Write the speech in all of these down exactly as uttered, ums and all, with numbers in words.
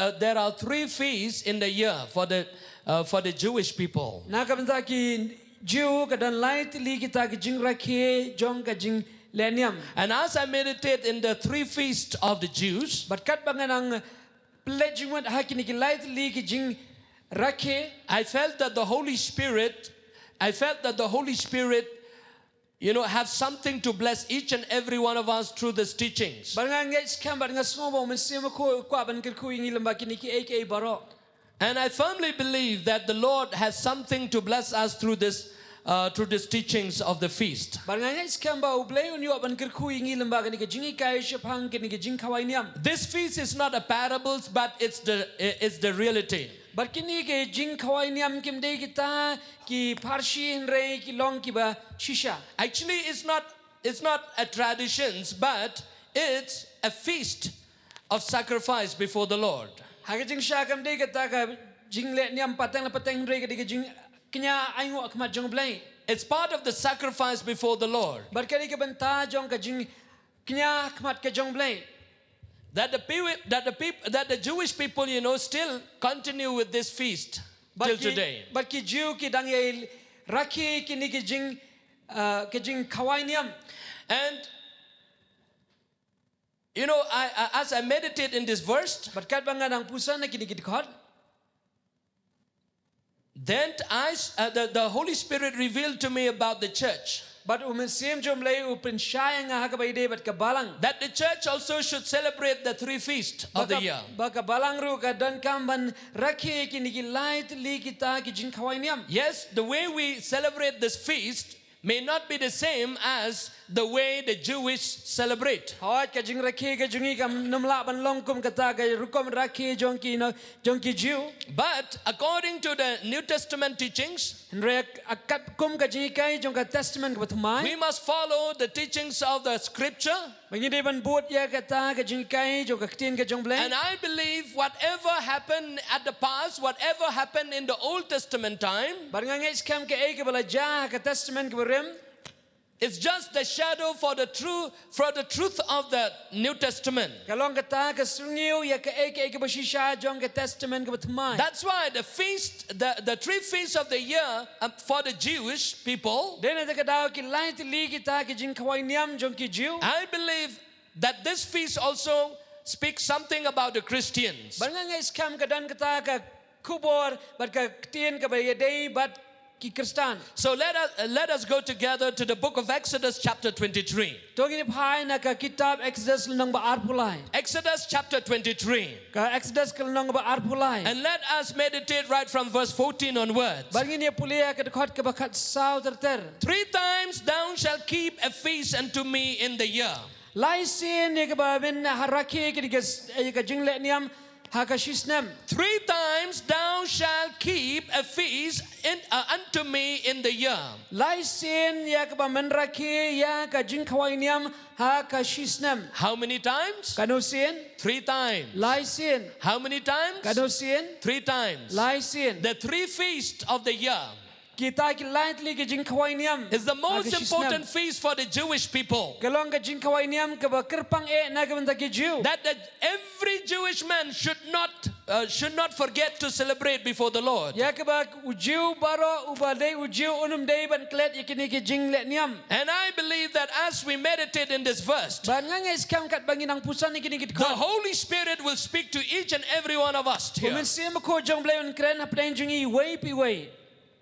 Uh, there are three feasts in the year for the uh, for the Jewish people. Na ka bynta ki Jiw ka don lai tylli kita ki jingrakhe jong ka jinglehniam. And as I meditate in the three feasts of the Jews, bad katba nga nang pynleit jingmut ha kine ki lai tylli ki jingrakhe, I felt that the Holy Spirit, I felt that the Holy Spirit, you know, have something to bless each and every one of us through these teachings. Bad nga ngeit skhem bad nga sngew ba u Mynsiem Bakhuid u kwah ban kyrkhu ïa ngi lyngba kine kiei kiei baroh. And I firmly believe that the Lord has something to bless us through this, uh, through these teachings of the feast. Bad nga ngeit skhem ba U Blei un ïoh ban kyrkhu ïa ngi lyngba kane ka jinghikai shaphang kane ka jingkhawai niam. This feast is not a parables, but it's the it's the reality. Bad kine ki jingkhawai niam kim dei kita ki pharshi, hynrei ki long kiba shisha. Actually, it's not it's not a traditions, but it's a feast of sacrifice before the Lord. Ha ka jingshisha kam dei kata ka jinglehniam pateng la pateng, hynrei ka dei ka jingkñia ainguh ha khmat jong U Blei. It's part of the sacrifice before the Lord. Bad ka dei ka bynta jong ka jingkñia ha khmat ka jong U Blei. That the people, that the people, that the Jewish people, you know, still continue with this feast till today. Bad ki Jiw ki dang ïai rakhe kine ki jing, uh, ki jingkhawai niam. And you know, I, I, as I meditate in this verse, bad katba nga nang pynsan ha kine ki dkhot, then I, s- uh, the, the Holy Spirit revealed to me about the church. Bad u Mynsiem jong U Blei u pynshai ïa nga ha kaba ïadei bad ka balang. That the church also should celebrate the three feasts of the year. Ba ka balang ruh ka donkam ban rakhe kine ki lai tylli kita ki jingkhawai niam. Yes, the way we celebrate this feast may not be the same as the way the Jewish celebrate. Hooid, ka jingrakhe ka jong ngi kam nym lah ban long kum kata ka rukom rakhe jong ki, you know, jong ki Jiw. But according to the New Testament teachings, hynrei katkum ka jinghikai jong ka Testament kaba thymmai, we must follow the teachings of the scripture. Ba ngi dei ban bud ïa kata ka jinghikai jong ka ktien ka jong U Blei. And I believe whatever happened at the past, whatever happened in the Old Testament time, bad nga ngeit skhem kaei kaba la jia ha ka Testament kaba rim, it's just the shadow for the true for the truth of the New Testament. Ka long kata ka syrngiew ïa kaei kaei kaba shisha jong ka Testament kaba thymmai. That's why the feast, the, the three feasts of the year, um, for the Jewish people, dei na kata ka daw ki lai tylli kita ki jingkhawai niam jong ki Jiw. I believe that this feast also speaks something about the Christians. Bad nga ngeit skhem ka don kata ka khubor bad ka ktien kaba ïadei bad ki Khristan. So let us, uh, let us go together to the book of Exodus chapter twenty-three. To ngin phai na ka kitab Exodus lynnong ba arphew lai. Exodus chapter twenty-three. Ka Exodus ka lynnong ba arphew lai. And let us meditate right from verse fourteen onwards. Bad ngin ïa pule ïa ka dkhot kaba khatsaw ter ter. Three times thou shalt keep a feast unto me in the year. Lai sien ïa kaba men ha rakhe kane ka s- ïa ka jinglehniam ha ka shisnem. Three times thou shalt keep a feast in, uh, unto me in the year. Lai sien ïa kaba men rakhe ïa ka jingkhawai niam ha ka shisnem. How many times? Katno sien? Three times. Lai sien. How many times? Katno sien? Three times. Lai sien. The three feasts of the year. Kita ki lai tylli ki jingkhawai niam. Is the most important feast for the Jewish people. Ka long ka jingkhawai niam kaba kyrpang eh na ka bynta ki Jiw. That, that every Jewish man should not, uh, should not forget to celebrate before the Lord. Ïa kaba u Jiw baroh uba dei u Jiw un ym dei ban klet ïa kine ki jinglehniam. And I believe that as we meditate in this verse, bad nga ngeit skhem katba ngi nang pynsan ïa kine ki dkhot, the Holy Spirit will speak to each and every one of us here. U Mynsiem Bakhuid jong U Blei un kren hapdeng jong ngi iwei pa iwei.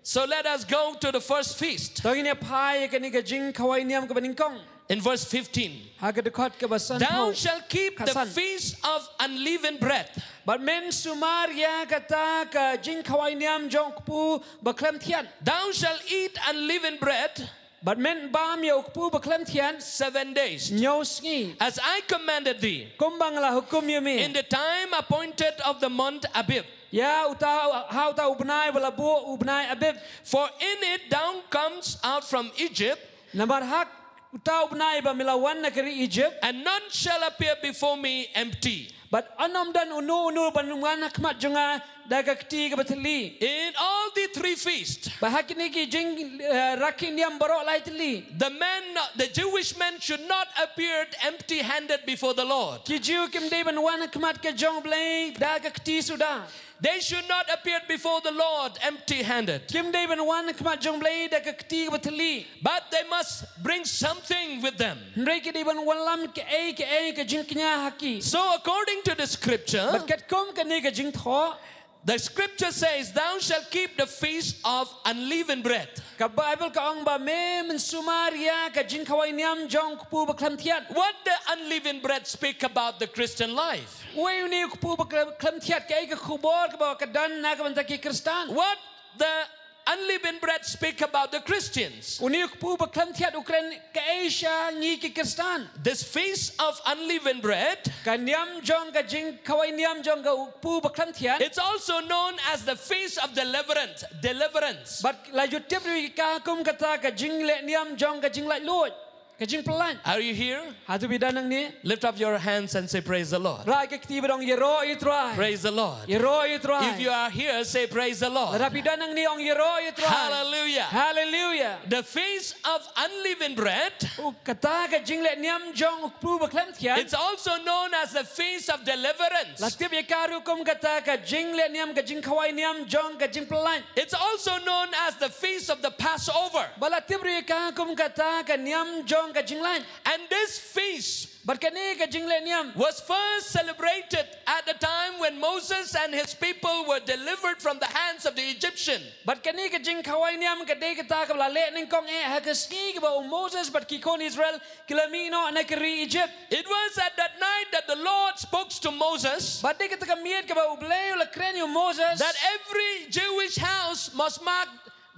So let us go to the first feast. To ngin ïa phai ïa kane ka jingkhawai niam kaba nyngkong. In verse fifteen. Ha ka dkhot kaba san. Thou shalt keep the feast of unleavened bread. Bad men sumar ïa kata ka jingkhawai niam jong u kpu ba khlem thiat. Thou shalt eat unleavened bread. Bad men bam ïa u kpu ba khlem thiat. Seven days. Hynñiew sngi. As I commanded thee. Kumba nga la hukum ïa me. In the time appointed of the month Abib. Ïa uta, ha uta u bnai ba la buh u bnai Abib. For in it thou camest out from Egypt. Namar ha uta u bnai ba me la wan na ka ri Egypt. And none shall appear before me empty. Bad un ym don uno uno ban wan ha khmat jong nga da ka kti kaba thylli. In all the three feasts, ba ha kine ki jing, eh, rakhe niam baroh lai tylli, the men, the Jewish men should not appear empty-handed before the Lord. Ki Jiw kim dei ban wan ha khmat ka jong U Blei da ka kti suda. They should not appear before the Lord empty-handed. Kim dei ban wan ha khmat jong U Blei da ka kti kaba thylli. But they must bring something with them. Hynrei ki dei ban wallam kaei kaei ka jingkñia ha ki. So according to the scripture, bad katkum kane ka jingthoh, the scripture says, "Thou shalt keep the feast of unleavened bread." Ka Baibl ka ong ba me men sumar ïa ka jingkhawai niam jong u kpu bakhlem thiat. What the unleavened bread speak about the Christian life? Uei une u kpu bakhlem thiat, kaei ka khubor kaba ka don na ka bynta ki Khristan? What the unleavened bread speak about the Christians? Une u kpu bakhlem thiat u kren kaei sha ngi ki Khristan? This feast of unleavened bread, ka niam jong ka jingkhawai niam jong ka u kpu bakhlem thiat, it's also known as the feast of deliverance. Deliverance. Bad la ju tip ruh ïa ka kum kata ka jingleh niam jong ka jinglaitluid, ka jingpyllait. Are you here? Hato phi don hangne? Lift up your hands and say, "Praise the Lord." Rai ka kti bad ong, "Ïaroh ïa u Trai." Praise the Lord. Ïaroh ïa u Trai. If you are here, say, "Praise the Lord." Lada phi don hangne, ong, "Ïaroh ïa u Trai." Hallelujah. Hallelujah. The feast of unleavened bread, u kata ka jingleh niam jong u kpu bakhlem thiat, it's also known as the feast of deliverance. La tip ïa ka ruh kum kata ka jingleh niam, ka jingkhawai niam jong ka jingpyllait. It's also known as the feast of the Passover. Bad la tip ruh ïa ka kum kata ka niam jong ka jinglait. And this feast, bad kane ka jingleh niam, was first celebrated at the time when Moses and his people were delivered from the hands of the Egyptian. Bad kane ka jingkhawai niam ka dei kata kaba la leh nyngkong eh ha ka sngi kaba u Moses bad ki khun Israel ki la mih noh na ka ri Egypt. It was at that night that the Lord spoke to Moses. Bad dei kata ka miet kaba U Blei u la kren ïa u Moses, that every Jewish house must mark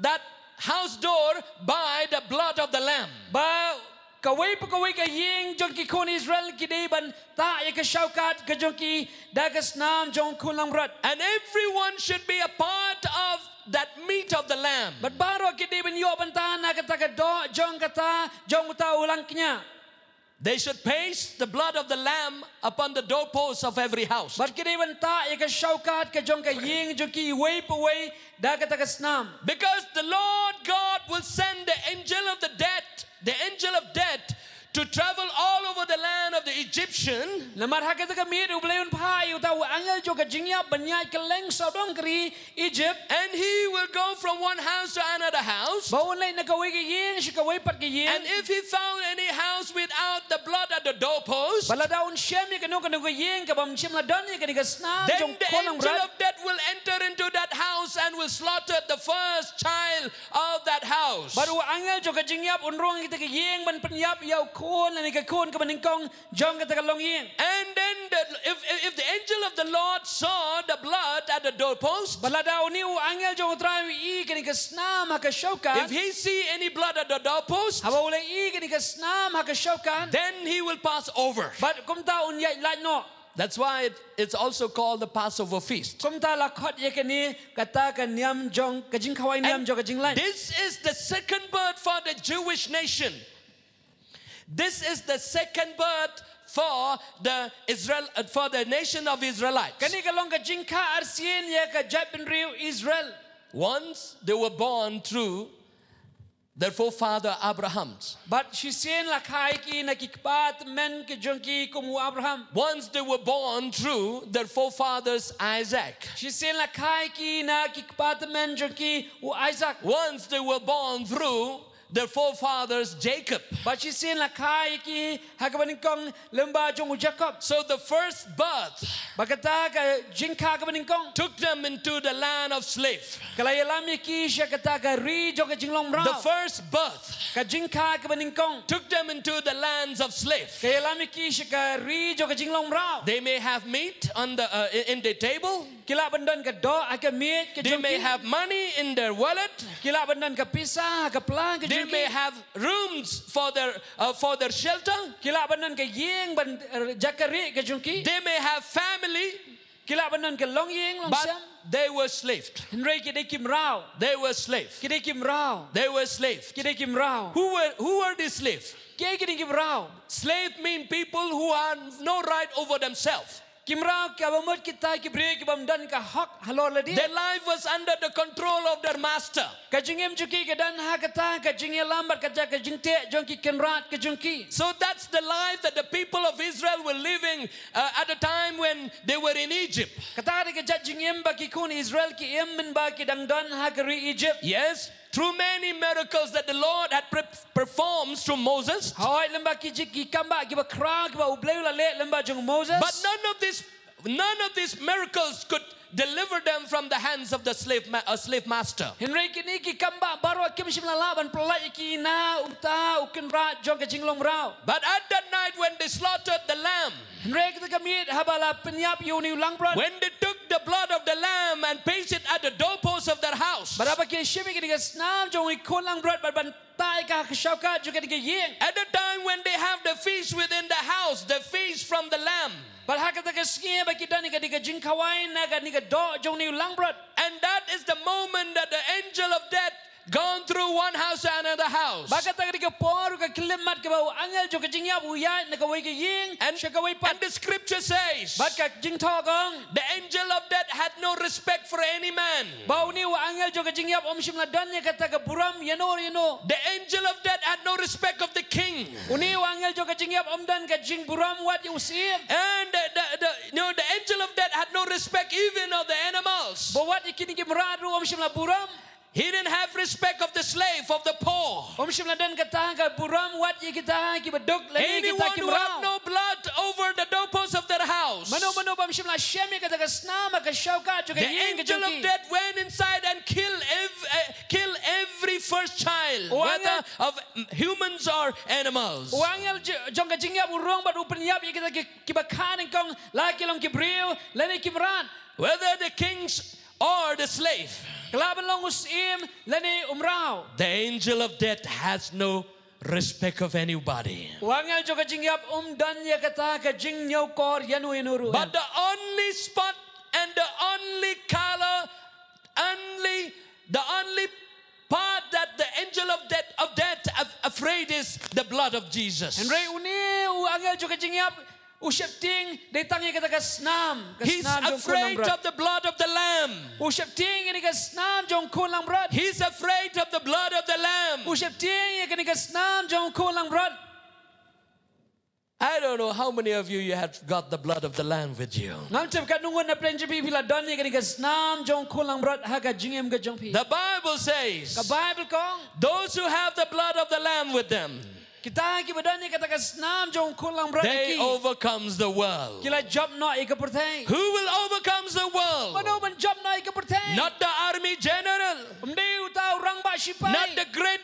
that house door by the blood of the lamb. Ba kawei pa kawei ka ïing jong ki khun Israel ki dei ban tah ïa ka shawkat ka jong ki da ka snam jong u khun langbrot. And everyone should be a part of that meat of the lamb. Bad baroh ki dei ban ïoh bynta na kata ka doh jong kata, jong uta u langkñia. They should paste the blood of the lamb upon the doorposts of every house. Bad ki dei ban tah ïa ka shawkat ka jong ka ïing jong ki uwei pa uwei da kata ka snam. Because the Lord God will send the angel of the death, the angel of death, to travel all over the land of the Egyptian. Namar ha kata ka miet U Blei un phah ïa uta u angel jong ka jingïap ban ïaid kylleng sawdong ka ri Egypt. And he will go from one house to another house. Ba un leit na kawei ka ïing sha kawei pat ka ïing. And if he found any house without the blood at the doorpost, bad lada un shem ïa kano kano ka ïing kaba ym shym la don ïa kane ka snam jong u khun langbrot, then the angel of death will enter into that house and will slaughter the first child of that house. Bad u angel jong ka jingïap un rung ha kata ka ïing ban pynïap ïa u khun lane ka khun kaba nyngkong jong kata ka longïing. And then the, if, if the angel of the Lord saw the blood at the doorpost, bad lada une u angel jong U Trai u ïohi kane ka snam ha ka shawkat, if he see any blood at the doorpost, haba u la ïohi kane ka snam ha ka shawkat, then he will pass over. Bad kumta un ïaid lait noh. That's why it, it's also called the Passover feast. Kumta la khot ïa kane kata ka niam jong, ka jingkhawai niam jong ka jinglait. And this is the second birth for the Jewish nation. This is the second birth for the Israel, uh, for the nation of Israelites. Kane ka long ka jingkha arsien ïa ka jaitbynriew Israel. Once they were born through their forefather Abraham's. Bad shisien la kha ïa ki na ki kpa tymmen ki jong ki kum u Abraham. Once they were born through their forefathers Isaac. Shisien la kha ïa ki na ki kpa tymmen jong ki u Isaac. Once they were born through their forefathers Jacob. Bad shisien la kha ïa ki ha kaba nyngkong lyngba jong u Jakob. So the first birth, bad kata ka jingkha kaba nyngkong, took them into the land of slave. Ka la ïalam ïa ki sha kata ka ri jong ka jinglong mraw. The first birth, ka jingkha kaba nyngkong, took them into the lands of slave. Ka ïalam ïa ki sha ka ri jong ka jinglong mraw. They may have meat on the, uh, in, in the table. Ki lah ban don ka doh ha ka miej ka jong ki. They may have money in their wallet. Ki lah ban don ka pisa ha ka pla ka jong ki. They may have rooms for their, uh, for their shelter. Ki lah ban don ka ïing ban, eh, jaka rieh ka jong ki. They may have family. Ki lah ban don ka longïing longsiam. But they were slaved. Hynrei ki dei ki mraw. They were slaved. Ki dei ki mraw. They were slaved. Ki dei ki mraw. Who were, who were these slaves? Kiei ki dei ki mraw? Slave mean people who have no right over themselves. Ki mraw kiba mut kita ki briew ki bym don ka hok halor lade. Their life was under the control of their master. Ka jingim jong ki ka don ha kata ka jingïalam bad kata ka jingteh jong ki kynrad ka jong ki. So that's the life that the people of Israel were living uh, at the time when they were in Egypt. Kata ka dei ka jait jingim ba ki khun Israel ki im mynba ki dang don ha ka ri Egypt. Yes, through many miracles that the Lord had pre- performed through Moses. Hooid, lyngba ki jing ki kam ba kiba khraw kiba U Blei u la leh lyngba jong Moses. But none of this, none of these miracles could deliver them from the hands of the slave ma- uh, slave master. Hynrei kine ki kam ba baroh kim shym la lah ban pyllait ïa ki na uta u kynrad jong ka jinglong mraw. But at that night when they slaughtered the lamb, Hynrei kata ka miet haba la pynïap ïa une u langbrot. When they took the blood of the lamb and placed it at the doorpost of their house. Bad haba ki shim ïa kane ka snam jong une u khun langbrot bad ban tah ïa ka ha ka shawkat jong kane ka ïing. At the time when they have the feast within the house, the feast from the lamb. Bad ha kata ka sngi ba ki don ïa kane ka jingkhawai na kane ka doh jong une u langbrot. And that is the moment that the angel of death gone through one house to another house. Bad kata ka dei ka por ka khyllipmat kaba u angel jong ka jingïap u ïaid na kawei ka ïing sha kawei pat. And the scripture says, bad ka jingthoh ka ong, the angel of death had no respect for any man. Ba une u angel jong ka jingïap um shym la don ïa kata ka burom ïano ïano. The angel of death had no respect of the king. Une u angel jong ka jingïap um don ka jingburom wat ïa u syiem. And the, the, the, you know, the angel of death had no respect even of the animals. Ba wat ïa kine ki mrad ruh um shym la burom. He didn't have respect of the slave, of the poor. Um shym la don kata ka burom wat ïa kita kiba duk lane kita ki mraw. Anyone who have no blood over the doorpost of their house. Mano mano bym shym la shem ïa kata ka snam ha ka shawkat jong ka ïing ka jong ki. The angel of death went inside and killed ev- uh, kill every first child, whether of humans or animals. U angel jong ka jingïap u rung bad u pynïap ïa kita kiba kha nyngkong, la ki long ki briew lane ki mrad. Whether the kings or the slave. Ka lah ban long u syiem lane u mraw. The angel of death has no respect of anybody. U angel jong ka jingïap um don ïa kata ka jingñiewkor ïano ïano ruh. But the only spot and the only color, only the only part that the angel of death of death af- afraid is the blood of Jesus. Hynrei une u angel jong ka jingïap u sheptieng dei tang ïa kata ka snam, ka snam jong u khun langbrot. He's afraid of the blood of the lamb. U sheptieng ïa kane ka snam jong u khun langbrot. He's afraid of the blood of the lamb. U sheptieng ïa kane ka snam jong u khun langbrot. I don't know how many of you you have got the blood of the lamb with you. Ngam tip katno ngut na pdeng jong phi phi la don ïa kane ka snam jong u khun langbrot ha ka jingim ka jong phi. The Bible says, ka Bible ka ong, those who have the blood of the lamb with them, kita kiba don ïa kata ka snam jong u khun langbrot ha ki, they overcomes the world. Ki la jop noh ïa ka pyrthei. Who will overcomes the world? Mano ban jop noh ïa ka pyrthei? Not the army general. Um dei uta u rangbah shipai. Not the great,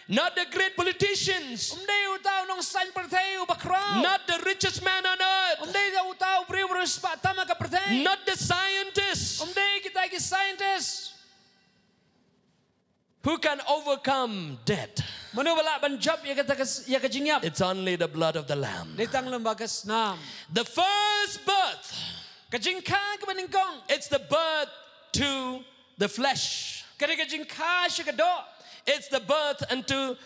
not the great politicians. Um dei uta u nongsaiñ pyrthei uba khraw. Not the richest man on earth. Um dei uta u briew uba riewspah tam ha ka pyrthei. Not the scientists. Um dei kita ki scientist. Who can overcome death? Mano ba lah ban jop ïa kata ka s- ïa ka jingïap? It's only the blood of the lamb. Dei tang lyngba ka snam. The first birth. Ka jingkha kaba nyngkong. It's the birth to the flesh. Ka dei ka jingkha sha ka doh. It's the birth unto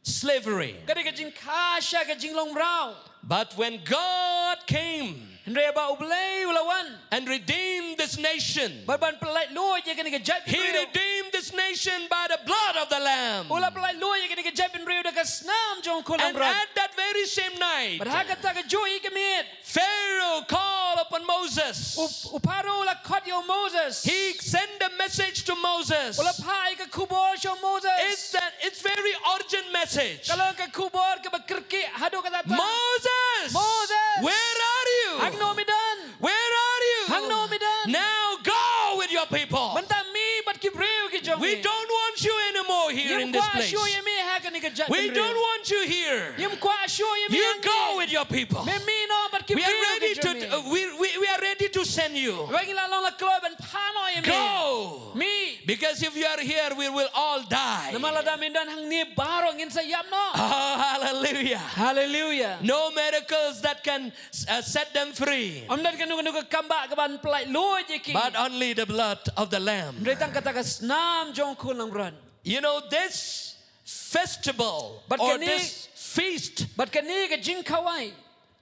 slavery. Ka dei ka jingkha sha ka jinglong mraw. But when God came, hynrei ba U Blei u la wan, and redeemed this nation, bad ban pyllait luid ïa kane ka jaitbynriew, he redeemed this nation by the blood of the lamb. U la pyllait luid ïa kane ka jaitbynriew da ka snam jong u khun langbrot. And at that very same night, bad ha kata ka juh ïa ka miet, Pharaoh called upon Moses. U, u Pharaoh u la khot ïa u Moses. He sent a message to Moses. U la phah ïa ka khubor sha u Moses. It's that, it's very urgent message. Ka long ka khubor kaba kyrkieh haduh katta katta. Moses! Moses! Where are you? Hangno me don? Where are you? Hangno me don? Now go with your people. Mynta me bad ki briew ki jong me. We don't want you anymore here in this place. Ngim kwah shuh ïa me ha kane ka jaitbynriew. We don't want you here. Ngim kwah shuh ïa me hangne. You go with your people. Me mih noh bad ki briew ki jong me. We are ready to, uh, we, we, we are ready to send you. Ba ngi la long la kloi ban phah noh ïa me. Go. Mih. Because if you are here, we will all die. Namar lada me don hangne baroh ngin sa ïap noh. Oh, hallelujah. Hallelujah. No miracles that can, uh, set them free. Ym don kano kano ka kam ba ka ban pyllait luid ïa ki. But only the blood of the lamb. Hynrei tang kata ka snam jong u khun langbrot. You know, this festival or this feast, bad kane ka jingkhawai,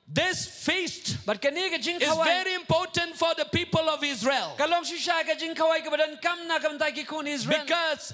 This feast Bad kane ka is jingkhawai very important for the people of Israel. Ka long shisha ka jingkhawai kaba donkam na ka bynta ki khun Israel. Because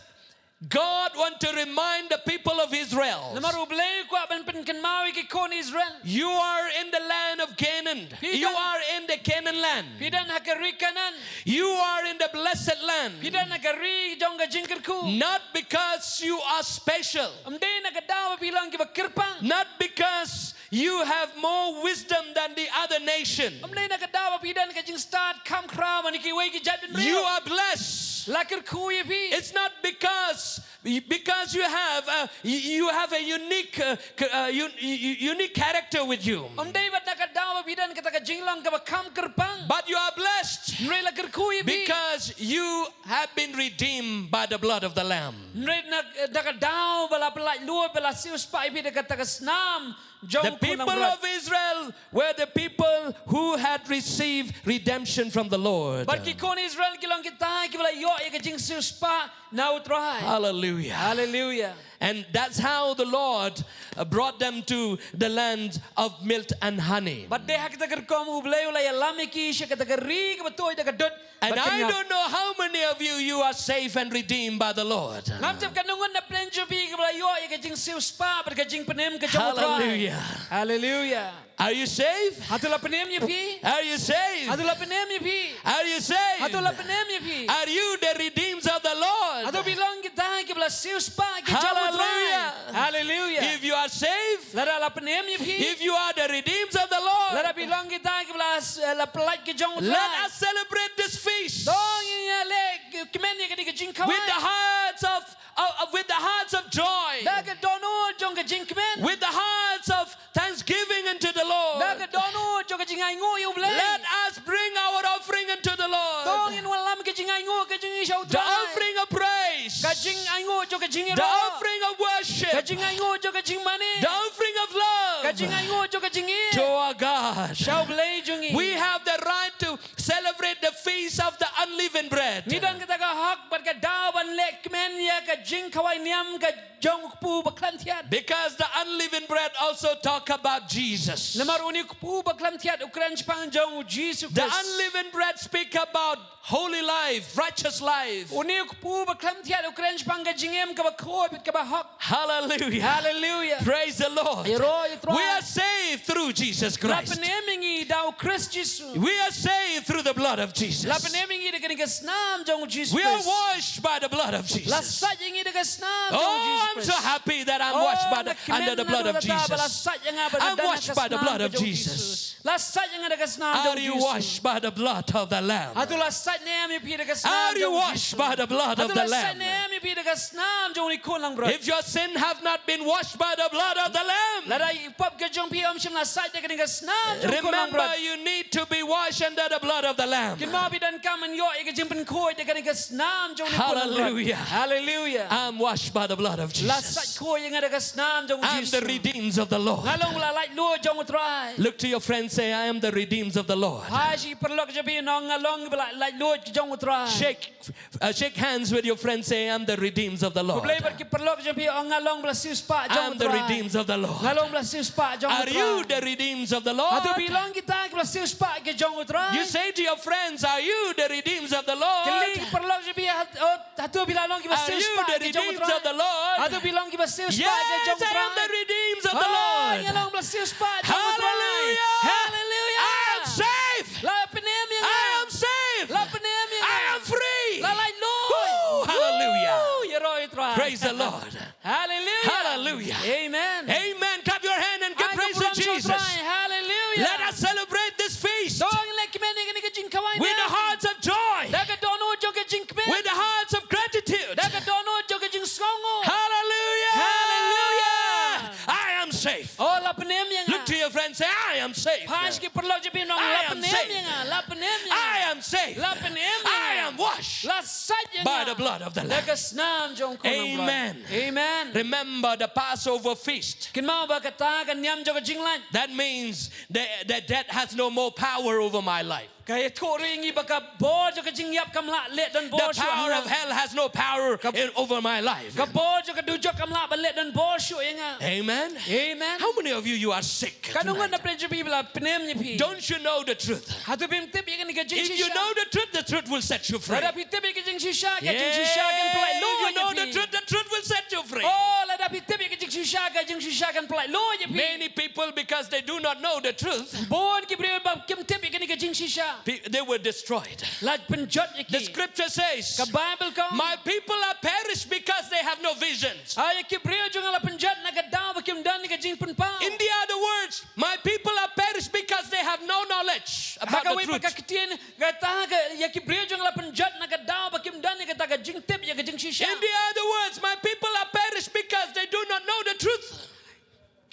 God want to remind the people of Israel. Namar U Blei u kwah ban pynkynmaw ïa ki khun Israel. You are in the land of Canaan. Phi don, you are in the Canaan land. Phi don ha ka ri Kanaan. You are in the blessed land. Phi don ha ka ri jong ka jingkyrkhu. Not because you are special. Ym dei na ka daw ba phi long kiba kyrpang. Not because you have more wisdom than the other nation. Ym dei na ka daw ba phi don ka jingstad kham khraw man kiwei ki jaitbynriew. You are blessed. La kyrkhu ïa phi. It's not because, because you have a, you have a unique, uh, c-, uh, un-, u-, u-, unique character with you. Ym dei bad na ka daw ba phi don kata ka jinglong kaba kham kyrpang. But you are blessed. Hynrei la kyrkhu ïa phi. Because you have been redeemed by the blood of the Lamb. Hynrei na, na ka daw ba la pyllait lut, ba la siewspah ïa phi da kata ka snam jong u Khun Langbrot. The people of Israel were the people who had received redemption from the Lord. Bad ki khun Israel ki long kita kiba la ïoh ïa ka jingsiewspah na U Trai. Hallelujah. Hallelujah. And that's how the Lord, uh, brought them to the land of milk and honey. Bad dei ha kata ka rukom U Blei u la ïalam ïa ki sha kata ka ri kaba tuid da ka dud And I don't know how many of you, you are saved and redeemed by the Lord. Ngam tip katno ngut na pdeng jong phi kiba la ïoh ïa ka jingsiewspah bad ka jingpynim ka jong U Trai. Hallelujah. Hallelujah. Are you saved? Hato la pynim ïa phi? Are you saved? Hato la pynim ïa phi? Are you saved? Hato la pynim ïa phi? Are you the redeemed of the Lord? Hato phi long kita kiba la siewspah ka jong U Trai? Hallelujah. Hallelujah. If you are saved, Lada la pynim ïa phi. If you are the redeemed of the Lord, Lada phi long kita kiba la s-, la pyllait ka jong U Trai. Let us celebrate this feast. To ngin ïa leh kmen ïa kane ka jingkhawai. With the hearts of, of, of, with the hearts of joy. Da ka dohnud jong ka jingkmen. With the hearts of thanksgiving unto the Lord. Da ka dohnud jong ka jingainguh ïa U Blei. Let us bring our offering unto the Lord. To ngin wallam ka jingainguh ka jong ngi sha U Trai. The offering of praise. Ka jingainguh jong ka jingïaroh. The offering of worship. Ka jingainguh jong ka jingmane. The offering of love. Ka jingainguh jong ka jingïeit. To our God. Sha U Blei jong ngi. We have the right to celebrate the feast of the unleavened bread. Ngi don kata ka hok bad ka daw ban leh kmen ïa ka jingkhawai niam ka jong u kpu bakhlem thiat. Because the unleavened bread also talk about Jesus. Namar une u kpu bakhlem thiat u kren shaphang jong u Jisu Khrist. The unleavened bread speak about holy life, righteous life. Une u kpu bakhlem thiat u kren shaphang ka jingim kaba khuid bad kaba hok. Hallelujah. Hallelujah. Praise the Lord. Ïaroh ïa U Trai. We are saved through Jesus Christ. La pynim ïa ngi da u Khrist Jisu. We are saved through the blood of Jesus. La pynim ïa ngi da kane ka snam jong u Jisu Khrist. We are washed by the blood of Jesus. La sait ïa ngi da ka snam jong u Jisu Khrist. Oh, I'm so happy that I'm washed by the, under the blood of Jesus. Oh, nga kmen nga dang da ba la sait ïa nga bad ka snam ka jong u Jisu. I'm washed by the blood of Jesus. La sait ïa nga da ka snam jong u Jisu. Are you washed by the blood of the Lamb? Hato la sait ne em ïa phi da ka snam jong u Jisu? Are you washed by the blood of the Lamb? Hato la sait ne em ïa phi da ka snam jong une u Khun Langbrot? If your sin have not been washed by the blood of the Lamb, lada i pop ka jong phi ym shym la sait da kane ka snam jong u Khun Langbrot. Remember, you need to be washed under the blood of the Lamb. Kynmaw phi donkam ban ïoh ïa ka jingpynkhuid da kane ka snam jong une u Khun Langbrot. Hallelujah. Hallelujah. I'm washed by the blood of Jesus. La sait khuid ïa nga da ka snam jong u Jisu. I'm the redeemed of the Lord. Nga long ba la laitluid jong u Trai. Look to your friend, say, "I am the redeemed of the Lord." Phai sha ki paralok jong phi, ong, "Nga long ba la laitluid jong u Trai." Shake, uh, shake hands with your friend, say, "I'm the redeemed of the Lord." Khublei bad ki paralok jong phi, ong, "Nga long ba la siewspah jong u Trai." I'm the redeemed of the Lord. Nga long ba la siewspah jong u Trai. Are you the redeemed of the Lord? Hato phi long kita kiba la siewspah ka jong u Trai? You say to your friends, "Are you the redeemed of the Lord?" Kylli ki paralok jong phi, hat-, oh, Hato phi la long kiba siewspah ka jong u Trai? Are you the redeemed of the Lord? Hato phi long kiba siewspah ka jong u Trai? Yes, I am the redeemed of the Lord. Oh, nga long ba la siewspah jong u Trai. Hallelujah. Hallelujah. I am saved. La pynim ïa nga. I am saved. La pynim ïa nga. I am free. La laitluid. Woo, hallelujah. Woo, ïaroh ïa u Trai. Praise the Lord. Hallelujah. Hallelujah. Amen. Amen. Clap your hand and give praise to Jesus. Ai ka burom sha u Trai. Hallelujah. Let us celebrate this feast. To ngin leh kmen ïa kane ka jingkhawai niam. With the hearts of joy. Da ka dohnud jong ka jingkmen. With the hearts of gratitude. Da ka dohnud jong ka jingsngewnguh. Hallelujah. Hallelujah. I am saved. Oh, la pynim ïa nga. Look to your friend, say, "I am saved." Phai sha ki paralok jong phi, ong, "La pynim ïa nga, la pynim ïa nga." I am saved. La pynim ïa nga. I am washed. La sait ïa nga. By the blood of the Lamb. Da ka snam jong u khun langbrot. Amen. Amen. Remember the Passover feast. Kynmaw ba kata ka niam jong ka jinglait. That means that, that death has no more power over my life. Ka ïathuh ruh ïa ngi ba ka bor jong ka jingïap kam lah leh donbor shuh ha nga. The power of hell has no power in, over my life. Ka bor jong ka dujok kam lah ban leh donbor shuh ïa nga. Amen. Amen. How many of you, you are sick tonight? Katno ngut na pdeng jong phi ba la pnem ïa phi? Don't you know the truth? Hato phim tip ïa kane ka jingshisha? If you know the truth, the truth will set you free. Lada phi tip ïa ka jingshisha, ka jingshisha kan pyllait lut ïa phi. Yeah, if you know the truth, the truth will set you free. Oh, lada phi tip ïa ka jingshisha, ka jingshisha kan pyllait lut ïa phi. Many people, because they do not know the truth, bun ki briew ba kim tip ïa kane ka jingshisha, pe-, they were destroyed. La pynjot ïa ki. The scripture says, ka Bible ka ong, "My people are perished because they have no visions." Ïa ki briew jong nga la pynjot na ka daw ba kim don ïa ka jingpynpaw. In the other words, "My people are perished because they have no knowledge about the truth." Ha kawei pat ka ktien, kata ka, ïa ki briew jong nga la pynjot na ka daw ba kim don ïa kata ka jingtip ïa ka jingshisha. In the other words, "My people are perished because they do not know the truth."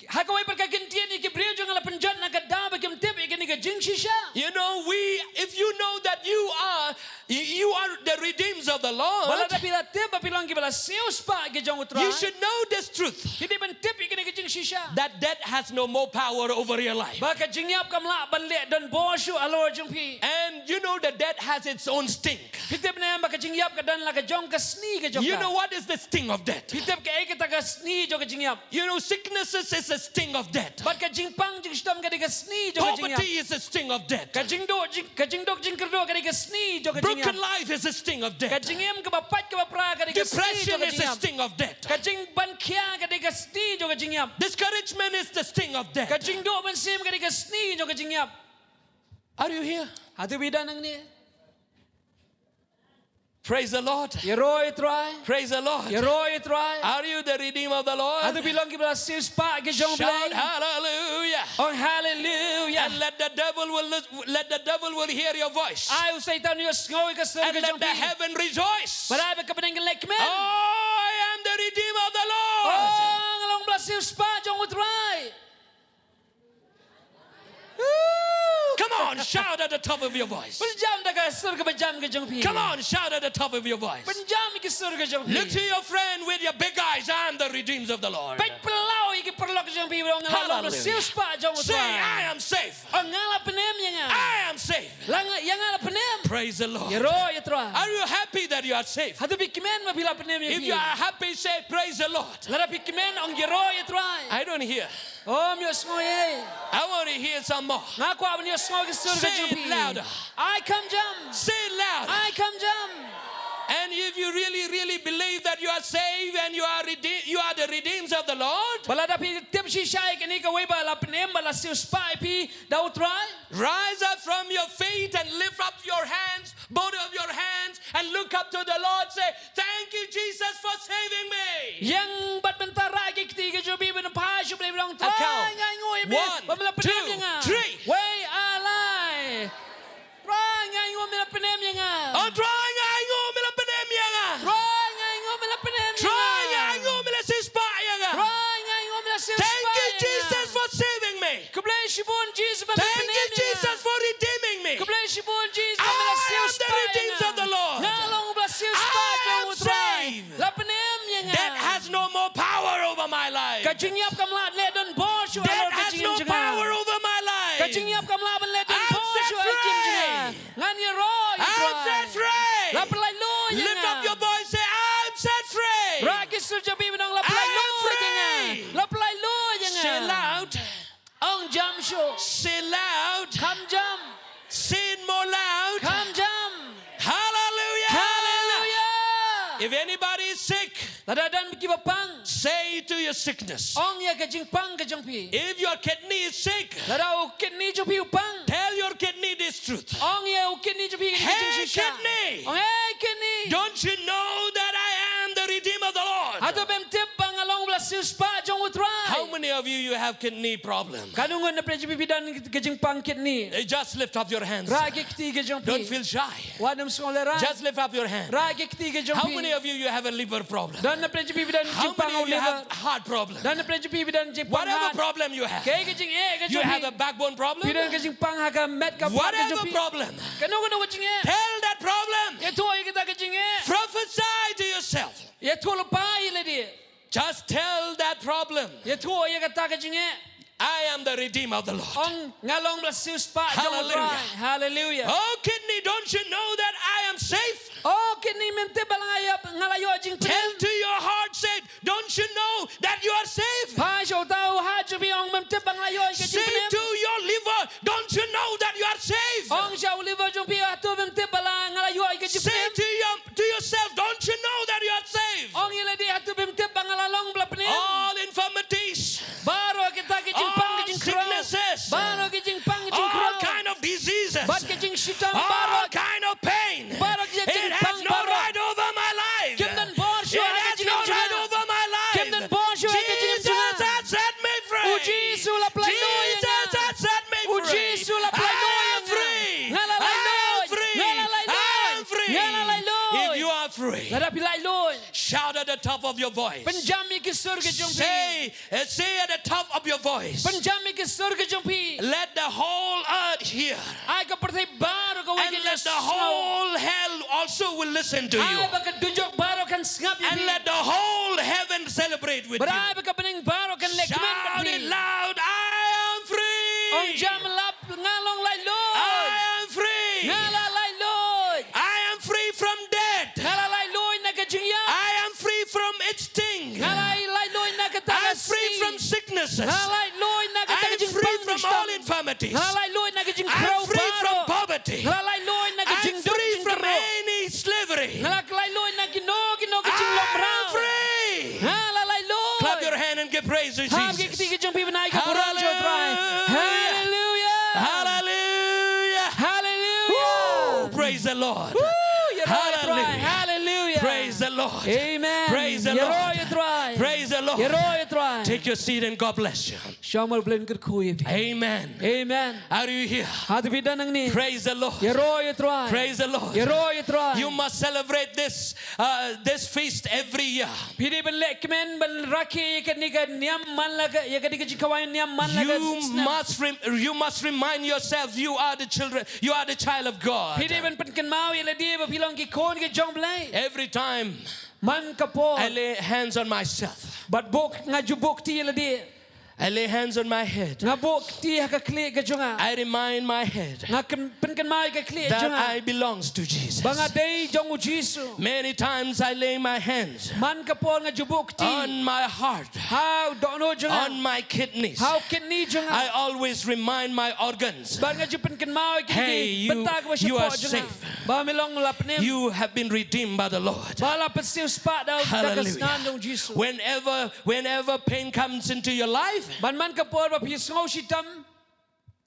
Ha kawei pat ka ktien, ïa ki briew jong nga la pynjot na ka daw ba kim tip ïa kane ka jingshisha. You know, we, if you know that you are, you, you are the redeemed of the Lord, ba lada phi la tip ba phi long kiba la siewspah ki jong U Trai, you should know this truth, phi dei ban tip ïa kane ka jingshisha, that death has no more power over your life. Ba ka jingïap kam lah ban leh donbor shuh halor jong phi. And you know that death has its own sting. Phi tip ne em ba ka jingïap ka don la ka jong ka sni ka jong ka. You know what is the sting of death? Phi tip kaei kata ka sni jong ka jingïap? You know, sicknesses is the sting of death. Bad ka jingpang jingshitom ka dei ka sni jong ka jingïap. Poverty is the sting of death. Ka jingduk jing, ka jingduk jingkyrduh ka dei ka sni jong ka jingïap. Broken life is the sting of death. Ka jingim kaba pait kaba pra ka dei ka sni jong ka jingïap. Depression is the sting of death. Ka jingban khia ka dei ka sni jong ka jingïap. Discouragement is the sting of death. Ka jingduh mynsiem ka dei ka sni jong ka jingïap. Are you here? Hato phi don hangne? Praise the Lord. Ïaroh ïa U Trai. Praise the Lord. Ïaroh ïa U Trai. Are you the redeemed of the Lord? Hato phi long kiba la siewspah ki jong U Blei? Shout hallelujah. Ong hallelujah. And let the devil will lis-, let the devil will hear your voice. Ai u Soitan u ïohsngew ïa ka sur ka jong phi. And let the heaven rejoice. Bad ai ba ka bneng kan leh kmen. I am the redeemed of the Lord. Ong nga long ba la siewspah jong U Trai. Come on, shout at the top of your voice. Pynjam da ka sur kaba jam ka jong phi. Come on, shout at the top of your voice. Pynjam ïa ki sur ka jong phi. Look to your friend with your big eyes. "I am the redeemed of the Lord." Peit pynlaw ïa ki paralok jong phi, ong nga long ba la siewspah jong U Trai. Hallelujah. Say, "I am safe." Ong nga la pnem ïa nga. "I am safe." La nga, ïa nga la pnem. Praise the Lord. Ïaroh ïa U Trai. Are you happy that you are safe? Hato phi kmen ba phi la pnem ïa phi? If you are happy, say, "Praise the Lord." Lada phi kmen, ong ïaroh ïa U Trai. I don't hear. Ym ïohsngew ei. I want to hear some more. Nga kwah ban ïohsngew ki sur ka jong phi. Say it louder. Ai kham jam. Say it loud. Ai kham jam. And if you really, really believe that you are saved and you are rede-, you are the redeemed of the Lord, ba lada phi tip shisha ïa kane kawei ba la pnem bad la siewspah ïa phi da U Trai, rise up from your feet and lift up your hands, both of your hands, and look up to the Lord. Say, "Thank you, Jesus, for saving me." Ïeng bad bynta, rah ki kti ki jong phi bad phai sha U Blei, ong, Trai, nga ainguh ïa me ba me la pnem ïa nga. One, two, three. Wei, ar, lai. Trai, nga ainguh me la pnem ïa nga. Oh, Trai, nga ainguh me la pnem ïa nga. Trai, nga ainguh me la pnem ïa nga. Trai, nga ainguh me la siewspah ïa nga. Trai, nga ainguh me la siewspah ïa nga. Thank you, Jesus, for saving me. Khublei shibun Jesus ba me la pnem ïa nga. Thank you, Jesus, for redeeming me. Khublei shibun Jesus ba me la siewspah ïa nga. I am the redeemed of the Lord. Nga long ba la siewspah jong U Trai. I am saved. La pnem ïa nga. Death has no more power over my life. Ka jingïap kam lah leh donbor shuh halor ka jingim jong nga. Death has no power over my life. Ka jingïap kam lah ban leh donbor shuh ha ka jingim jong nga. I'm set free. Ngan ïaroh ïa U Trai. I'm set free. La pyllait lut ïa nga. Lift up your voice, say, "I'm set free." Rah ki sur jong phi bad ong, la pyllait lut ïa nga. I am free. La pyllait lut ïa nga. Say loud. Ong jam shuh. Say loud. Kham jam. Say it more loud. Kham jam. Hallelujah. Hallelujah. If anybody is sick, lada don kiba pang, say it to your sickness. Ong ïa ka jingpang ka jong phi. If your kidney is sick, lada u kidney jong phi u pang, tell your kidney this truth. Ong ïa u kidney jong phi kane ka jingshisha. Hey, kidney. Ong, hey, kidney. Don't you know that I am the redeemed of the Lord? Hato phim tip ba nga long ba la siewspah jong U Trai. How many of you, you have kidney problem? Katno ngut na pdeng jong phi phi don ka jingpang kidney? Eh, just lift up your hands. Rah ki kti ki jong phi. Don't feel shy. Wat nym sngewlehraiñ. Just lift up your hand. Rah ki kti ki jong phi. How many of you, you have a liver problem? Don na pdeng jong phi phi don jingpang liver? How many of you have heart problem? Don na pdeng jong phi phi don jingpang heart? Whatever problem you have. Kaei ka jingeh ka jong phi. You have a backbone problem? Phi don ka jingpang ha ka met ka pang ka jong phi. Whatever problem. Kano kano ka jingeh. Tell that problem. Ïathuh ïa kata ka jingeh. Prophesy to yourself. Ïathuhlypa ïa lade. Just tell that problem. Ïathuh ïa kata ka jingeh. I am the redeemer of the Lord. Ong nga long ba la siewspah jong U Trai. Hallelujah. Hallelujah. Oh, kidney, don't you know that I am safe? Oh, kidney, mem tip ba la nga ïoh, nga la ïoh jingpynim? Tell to your heart, say, don't you know that you are safe? Phai sha uta u heart jong phi, ong mem tip ba nga la ïoh ka jingpynim? Say to your liver, don't you know that you are safe? Ong sha u liver jong phi, hato mem tip ba la nga la ïoh ka jingpynim? Say to your to yourself, don't you know that you are saved? Ong ïa lade, hato mem tip ba nga la long ba la pynim? All infirmities, baroh kita ki jingpang ki jingkhraw, all sicknesses, baroh ki jingpang ki jingkhraw, all kind of diseases, bad ki jingshitom baroh, all kind of pain, baroh ki jingpang baroh. It has no right over my life. Kim don bor shuwa ha ka jingim jong nga. It has no right over my life. Kim don bor shuwa ha ka jingim jong nga. Jesus has set me free. U Jisu u la pyllait noh ïa nga. Jesus has set me free. U Jisu u la pyllait noh ïa nga. I am free. Nga la laitluid. I am free. Nga la laitluid. I am free. Nga la laitluid. If you are free, lada phi laitluid, shout at the top of your voice. Pynjam ïa ki sur ki jong phi. Say, uh, say at the top of your voice. Pynjam ïa ki sur ki jong phi. Let the whole earth hear. Ai ka pyrthei baroh kawei ka sngap. And let the whole hell also will listen to you. Ai ba ka dujok baroh kan sngap ïa phi. And let the whole heaven celebrate with you. Bad ai ba ka bneng baroh kan leh kmen bad phi. Shout it loud, I am free. Ong jam lap, nga long laitluid. I am free. Nga la laitluid. I am free from death. Nga la laitluid na ka jingïap. I am free from its sting. Nga la laitluid na kata ka sting. I am free from sicknesses. Nga la laitluid na kata ka jingpang jinghitom. I am free from all infirmities. Nga la laitluid na ka jingkhraw baroh. I am free from poverty. Nga la laitluid na ka jingduk jingkyrduh. I am free from any slavery. Nga la laitluid na kino kino ki jinglong mraw. I am free. Nga la laitluid. Clap your hand and give praise to Jesus. Kham ki kti ki jong phi ban ai ka burom sha U Trai. Hallelujah. Hallelujah. Hallelujah. Hallelujah. Woo, praise the Lord. Woo, ïaroh ïa U Trai. Hallelujah. Hallelujah. Praise the Lord. Amen. Praise the Lord. Ïaroh ïa U Trai. Praise the Lord. Ïaroh ïa U Trai. Take your seat and God bless you. Shong mar blen kyrkhu ïa phi. Amen. Amen. Are you here? Hato phi don hangne? Praise the Lord. Ïaroh ïa U Trai. Praise the Lord. Ïaroh ïa U Trai. You must celebrate this, uh, this feast every year. Phi dei ban leh kmen ban rakhe ïa kane ka niam man la ka, ïa kane ka jingkhawai niam man la ka snem. You must rem-, you must remind yourself, you are the children, you are the child of God. Phi dei ban pynkynmaw ïa lade ba phi long ki khun ki jong U Blei. Every time, man ka por, I lay hands on myself, bad buh, nga ju buh kti ïa lade. I lay hands on my head. Nga buh kti ha ka khlieh ka jong nga. I remind my head, nga kyn-, pynkynmaw ïa ka khlieh jong nga, that I belongs to Jesus. Ba nga dei jong U Jisu. Many times I lay my hands, man ka por nga ju buh kti, on my heart, ha u dohnud jong nga, on my kidneys. Ha u kidney jong nga. I always remind my organs, bad nga ju pynkynmaw ïa ki, hey, ki bynta kiba shapoh jong nga, you are safe. Ba me long la pynim. You have been redeemed by the Lord. Ba la pynsiewspah da, da ka snam jong U Jisu. Hallelujah. Whenever, whenever pain comes into your life, bad man ka por ba phi sngew shitom,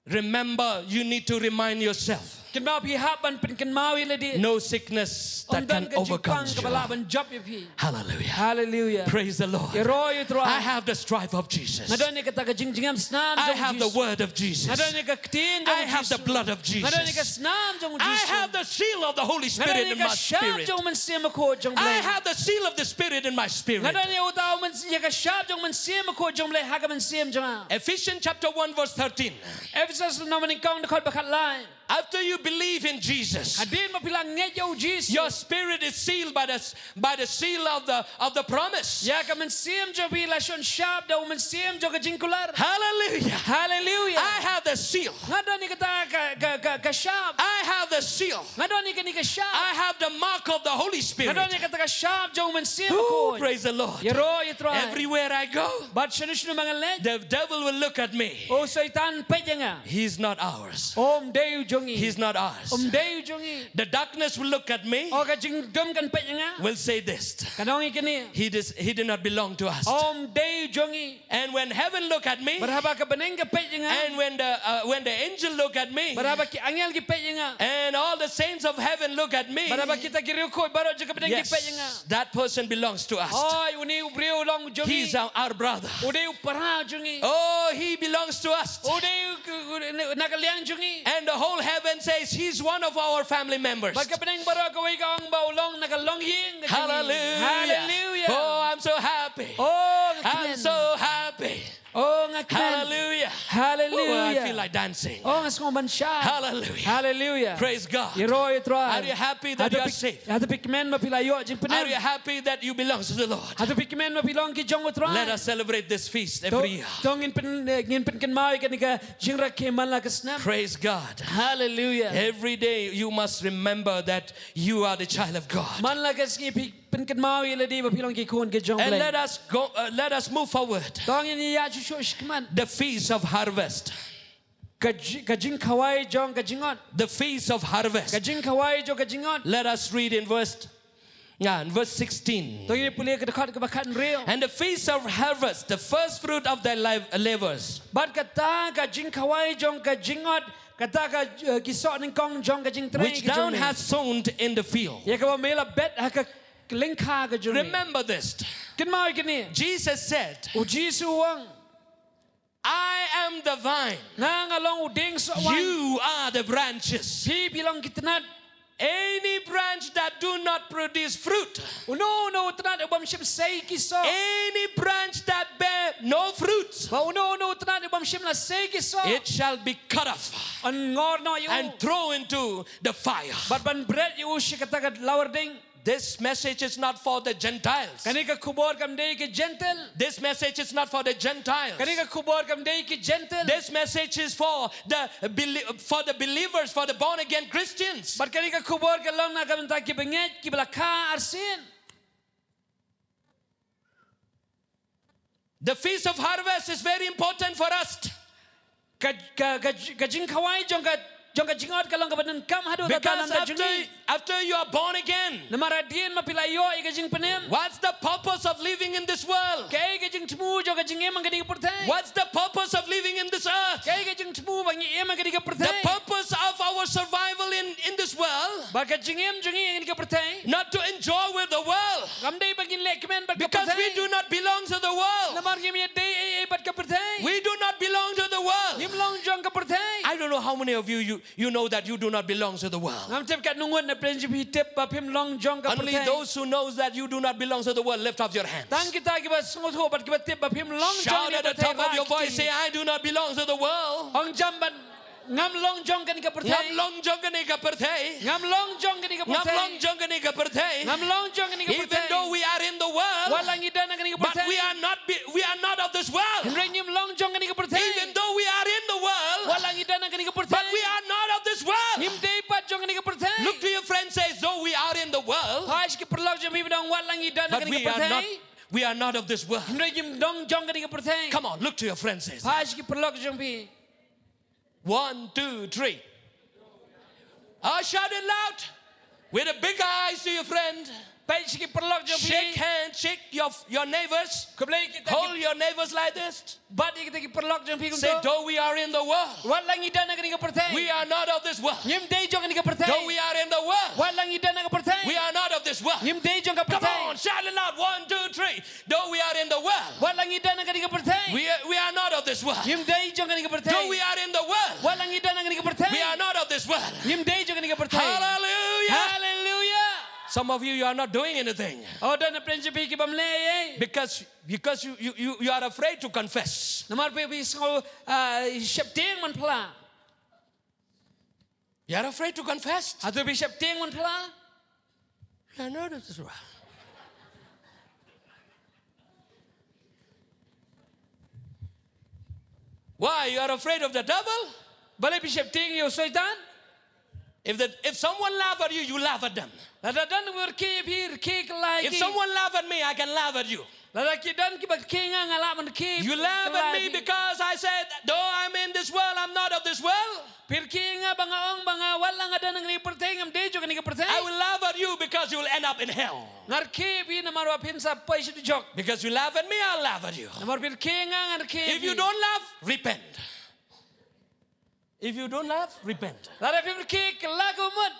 remember, you need to remind yourself, kynmaw phi hap ban pynkynmaw ïa lade. No sickness that can overcome you. Ym don ka jingpang kaba lah ban jop ïa phi. Hallelujah. Hallelujah. Praise the Lord. Ïaroh ïa U Trai. I have the stripe of Jesus. Nga don ïa kata ka jingjngem snam jong U Jisu. I have the word of Jesus. Nga don ïa ka ktien jong U Jisu. I have the blood of Jesus. Nga don ïa ka snam jong U Jisu. I have the seal of the Holy Spirit in my spirit. Nga don ïa ka shap jong U Mynsiem Bakhuid jong U Blei. I have the seal of the Spirit in my spirit. Nga don ïa uta u myns-, ïa ka shap jong U Mynsiem Bakhuid jong U Blei ha ka mynsiem jong nga. Ephesians chapter one verse thirteen. Ephesus lynnong ba nyngkong dkhot ba khatlai. After you believe in Jesus, hadien ba phi la ngeit ïa U Jisu, your spirit is sealed by the, by the seal of the, of the promise. Ïa ka mynsiem jong phi la shon shap da u mynsiem jong ka jingkular. Hallelujah. Hallelujah. I have the seal. Nga don ïa kata ka, ka, ka, ka shap. I have the seal. Nga don ïa kane ka shap. I have the mark of the Holy Spirit. Nga don ïa kata ka shap jong U Mynsiem Bakhuid. Ooh, praise the Lord. Ïaroh ïa U Trai. Everywhere I go, bad shano shano ba ngan leit, the devil will look at me. U Soitan peit ïa nga. He's not ours. Um dei u jong ngi. He's not ours. Um dei u jong ngi. The darkness will look at me. O ka jingdum kan peit ïa nga. Will say this. Kan ong ïa kane. He does, he did not belong to us. Um dei u jong ngi. And when heaven look at me, bad haba ka bneng ka peit ïa nga, and when the, uh, when the angel look at me, bad haba ki angel Daniel ki peit ïa nga. And all the saints of heaven look at me. Bad haba kita ki riewkhuid baroh jong ka bneng ki peit ïa nga. Yes, that person belongs to us. Hooid, une u briew u long jong ngi. He's our, our brother. U dei u para jong ngi. Oh, he belongs to us. U dei u, u, u, na ka liang jong ngi. And the whole heaven says he's one of our family members. Bad ka bneng baroh kawei ka ong ba u long na ka longïing ka jong ngi. Hallelujah. Hallelujah. Oh, I'm so happy. Oh, nga kmen. I'm so happy. Oh, nga kmen. Hallelujah. Hallelujah. Oh, I feel like dancing. Oh, nga sngew ban shad. Hallelujah. Hallelujah. Praise God. Ïaroh ïa u Trai. Are you happy that you are saved? Hato phi kmen ba phi la ïoh jingpynim? Are you happy that you belong to the Lord? Hato phi kmen ba phi long ki jong u Trai? Let us celebrate this feast every year. To, to ngin pyn, eh, ngin pynkynmaw ïa kane ka jingrakhe man la ka snem. Praise God. Hallelujah. Every day you must remember that you are the child of God. Man la ka sngi phi pynkynmaw ïa lade ba phi long ki khun ki jong U Blei. And let us go, uh, let us move forward. To ngin ïa shu shu shikmat. The feast of harvest. Ka ji-, ka jingkhawai jong ka jingot. The feast of harvest. Ka jingkhawai jong ka jingot. Let us read in verse, yeah, in verse sixteen. To ngin pule ka dkhot kaba khathynriew. And the feast of harvest, the first fruit of thy life, labors. Bad kata ka jingkhawai jong ka jingot, kata ka, eh, ki soh nyngkong jong ka jingtrei ka jong me. Which thou hast sown in the field. Ïa kaba me la bet ha ka lyngkha ka jong me. Remember this. Kynmaw ïa kane. Jesus said, U Jisu u ong, "I am the vine. Nga nga long u dieng sohwaiñ. You are the branches. Phi phi long ki tnat. Any branch that do not produce fruit, Uno uno u tnat u bym shym sei ki soh. Any branch that bear no fruit, Ba uno uno u tnat u bym shym la sei ki soh, it shall be cut off, yn ngor noh ïa u, and thrown into the fire." Bad ban bret ïa u sha kata ka lawar ding. This message is not for the Gentiles. Kane ka khubor kam dei ki Jentil. This message is not for the Gentiles. Kane ka khubor kam dei ki Jentil. This message is for the belie-, for the believers, for the born again Christians. Bad kane ka khubor ka long na ka bynta ki bangeit kiba la kha arsien. The feast of harvest is very important for us. Ka, ka, ka, ka jingkhawai jong ka, jong ka jingot ka long kaba donkam haduh katta namar jong ngi. Because after, after you are born again, namar hadien ba phi la ïoh ïa ka jingpynim, what's the purpose of living in this world? Kaei ka jingthmu jong ka jingim ha kane ka pyrthei? What's the purpose of living in this earth? Kaei ka jingthmu ba ngi im ha kane ka pyrthei? The purpose of our survival in, in this world, ba ka jingim jong ngi ha kane ka pyrthei, not to enjoy with the world. Kam dei ba ngin leh kmen bad ka pyrthei. Because we do not belong to the world. Namar ngim ïadei ei ei bad ka pyrthei. We do not belong to the world. Ngim long jong ka pyrthei. I don't know how many of you, you, you know that you do not belong to the world. Ngam tip katno ngut na pdeng jong phi tip ba phim long jong ka pyrthei. Only those who knows that you do not belong to the world, lift up your hands. Tang kita kiba sngewthuh bad kiba tip ba phim long jong ka pyrthei. Shout at the top of your voice, say, "I do not belong to the world." Ong jam bad Ngam long jong kane ka pyrthei. Ngam long jong kane ka pyrthei. Ngam long jong kane ka pyrthei. Ngam long jong kane ka pyrthei. Ngam long jong kane ka pyrthei. Even though we are in the world, wat la ngi don ha kane ka pyrthei, but we are not be-, we are not of this world. Hynrei ngim long jong kane ka pyrthei. Even though we are in the world, wat la ngi don ha kane ka pyrthei, but we are not of this world. Ngim dei pat jong kane ka pyrthei. Look to your friend, says, "Though we are in the world," Phai sha ki paralok jong phi, phi ong, wat la ngi don ha kane ka pyrthei, but we are not, we are not of this world. Hynrei ngim long jong kane ka pyrthei. Come on, look to your friend, says. Phai sha ki paralok jong phi. One, two, three. Ah, shout it loud. With a big eyes to your friend. Peit sha ki paralok jong phi. Shake hand, shake your, your neighbors. Khublei kita ki. Hold your neighbors like this. Bat ïa kita ki paralok jong phi kumto. Say, "Though we are in the world, wat la ngi don ha kane ka pyrthei, we are not of this world." Ngim dei jong kane ka pyrthei. "Though we are in the world, wat la ngi don ha ka pyrthei, we are not of this world." Ngim dei jong ka pyrthei. Come on, shout it loud. One, two, three. Though we are in the world, wat la ngi don ha kane ka pyrthei, we are, we are not of this world. Ngim dei jong kane ka pyrthei. Though we are in the world, wat la ngi don ha kane ka pyrthei, we are not of this world. Ngim dei jong kane ka pyrthei. Hallelujah. Hallelujah. Some of you, you are not doing anything. Oh, don na pdeng jong phi ki bym leh ei ei. Because, because you, you, you, you are afraid to confess. Namar phi, phi sngew, ah, sheptieng man pla. You are afraid to confess. Hato phi sheptieng man pla? You are not of this world. Why? You are afraid of the devil? Balei phi sheptieng ïa u Soitan? If the, if someone laugh at you, you laugh at them. Lada don kiba rkhie ïa phi, rkhie kylla ïa ki. If someone laugh at me, I can laugh at you. Lada ki don kiba rkhie ïa nga, nga lah ban rkhie kylla ïa ki. You laugh at me because I said, "Though I'm in this world, I'm not of this world." Phi rkhie ïa nga ba nga ong ba nga, wat la nga don ha kane ka pyrthei, ngam dei jong kane ka pyrthei. I will laugh at you because you will end up in hell. Nga rkhie ïa phi namar ba phin sa poi sha dujok. Because you laugh at me, I'll laugh at you. Namar phi rkhie ïa nga, ngan rkhie ïa phi. If you don't laugh, repent. If you don't laugh, repent. Lada phim rkhie, kylla kaba mut.